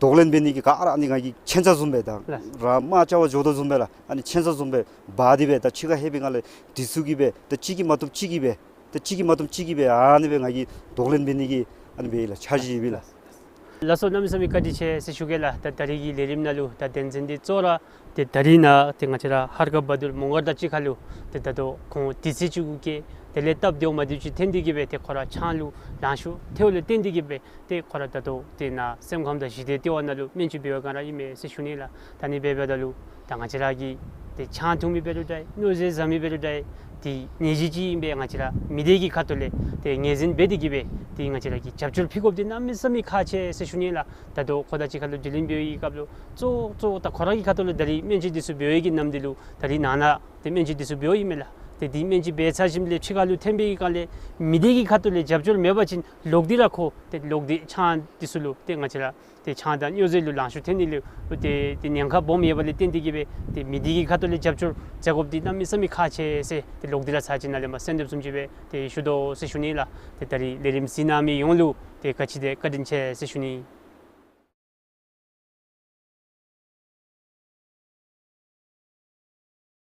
གདོང་ལེན་འབད་ནི་གི་ག་ར་ཨ་ནི་ང་གི་ཁྱད་མཚར་བཟུམ་སྦེ་ད་ལགས། ར་དམག་རྐྱབ་པར་འགྱོ་དོ་བཟུམ་སྦེ་ལགས། ཨ་ནི་ཁྱད་མཚར་བཟུམ་སྦེ་འབག་སྟེ་སྦེ་ད་ཕྱི་ཁར་ལྷོད་པའི་སྒང་ལས་འདི་ཚུ་གིས་སྦེ་ད་གཅིག་གིས་མ་བཏུབ་གཅིག་གིས་སྦེ་ད་གཅིག་གིས་མ་བཏུབ་གཅིག་གིས་སྦེ་ཨ་ནི་སྦེ་ང་གིས་གདོང་ལེན་འབད་ནི་གི་ཨ་ནི་སྦེ་ལགས་འཆར་གཞི་ཡོད་པས་ལགས། ལགས་སོ། གནམ་མེད་ས་མེད་བཀའ་དྲིན་ཆེ་ཟེར་ཞུ་གེ་ལགས། ད་ད་རིས་ཀྱི་ལས་རིམ་ནང་ལུ་ད་དོན་ཚན་འདི་གཙོ་བོ་ར་ཏེ་ད་རིས་ནཱ་ཏེ་ང་བཅས་ར་ཧར་ཀ་བ་དུར་མོང་སྒར་དང་གཅིག་ཁར་ལུ་ཏེ་ད་ལྟོ་ཁོང་དུས་ཚོད་ཅིག་གུ་བསྐྱལ་དེ་ལས་སྟབས་བདེཝ་མ་བདེཝ་ཅིག་ཐོན་ཏེ་གིས་སྦེ་ཏེ་ཁོ་ར་ཆང་ལུ་ལང་ཤོར་ཐལཝ་ལས་བརྟེན་ཏེ་གིས་སྦེ་ཏེ་ཁོ་ར་ད་ལྟོ་ཏེ་ནཱ་སེམས་ཁམས་དང་ཞི་བདེ་ལྟེ་བ་ནང་ལུ་སྨན་བཅོས་འབད་བའི་སྒང་ར་ཨིན་མས་ཟེར་ཞུ་ནི་ལགས། ད་ཨ་ནི་འབདཝ་ད་ལུ་ད་ང་བཅས་ར་གིས་ཏེ་ཆང་འཐུང་མི་འབད་རུང་འདྲ་སྨྱོ་རྫས་བཟའ་མི་འབད་རུང་འདྲ་ཏེ་ནད་གཞི་ཅིག་ཨིན་པས། ང་བཅས་ར་མི་སྡེ་གི་ཁ་ཐུག་ལས་ཏེ་ངོས་འཛིན་འབད་དེ་གིས་སྦེ་ཏེ་ང་བཅས་ར་གིས་རྒྱབ་སྐྱོར་ཕུལ་དགོཔ་འདི་གནམ་མེད་ས་མེད་ཁག་ཆེ་ཟེར་ཞུ་ནི་ལགས། ད་ལྟོ་ཁོ་དང་གཅིག་ཁར་ལུ་དྲི་ལན་འབད་བའི་སྐབས་ལུ་གཙོ་གཙོ་ད་ཁོ་ར་གི་ཁ་ཐུག་ལུ་ད་རིས་སྨན་བཅོས་འདི་ཚུ་འབད་བའི་གི་ནམ་འདི་ལུ་ད་རིས་ནཱ་ནཱ་ཏེ་སྨན་བཅོས་འདི་ཚུ་འབདཝ་ཨིན་མས་ལགས། ཏེ་འདི་སྨན་བཅོས་འབད་ཚར་ཞིནམ་ལས་ཕྱི་ཁར་ལུ་ཐོན་པའི་སྒང་ལས་མི་སྡེ་གི་ཁ་ཐུག་ལས་རྒྱབ་སྐྱོར་མེད་པ་ཅིན་ལོག་སྟེ་ར་ཁོ་ཏེ་ལོག་སྟེ་ཆང་འདི་ཚུ་ལུ་ཏེ་ང་བཅས་ར་ཏེ་ཆང་དང་སྨྱོ་རྫས་ལུ་ལང་ཤོར་ཐལ་ནི་ལུ་ཏེ་ཏེ་ཉེན་ཁ་སྦོམ་ཡོདཔ་ལས་བརྟེན་ཏེ་གིས་སྦེ་ཏེ་མི་སྡེ་གི་ཁ་ཐུག་ལས་རྒྱབ་སྐྱོར་མཛད་དགོཔ་འདི་གནམ་མེད་ས་མེད་ཁག་ཆེ་ཟེར་ཏེ་ལོག་སྟེ་ར་ཚར་ཅིག་ནཱ་ལས་མར་གསོལ་འདེབས་བཟུམ་ཅིག་སྦེ་ཏེ་ཞུ་དོ་ཟེར་ཞུ་ནི་ལགས། ཏེ་ད་རིས་ལས་རིམ་གཟིགས་གནང་མི་ཡོངས་ལུ་ཏེ་ག་ཅི་དེ་བཀའ་དྲིན་ཆེ་ཟེར་ཞུ་ནི།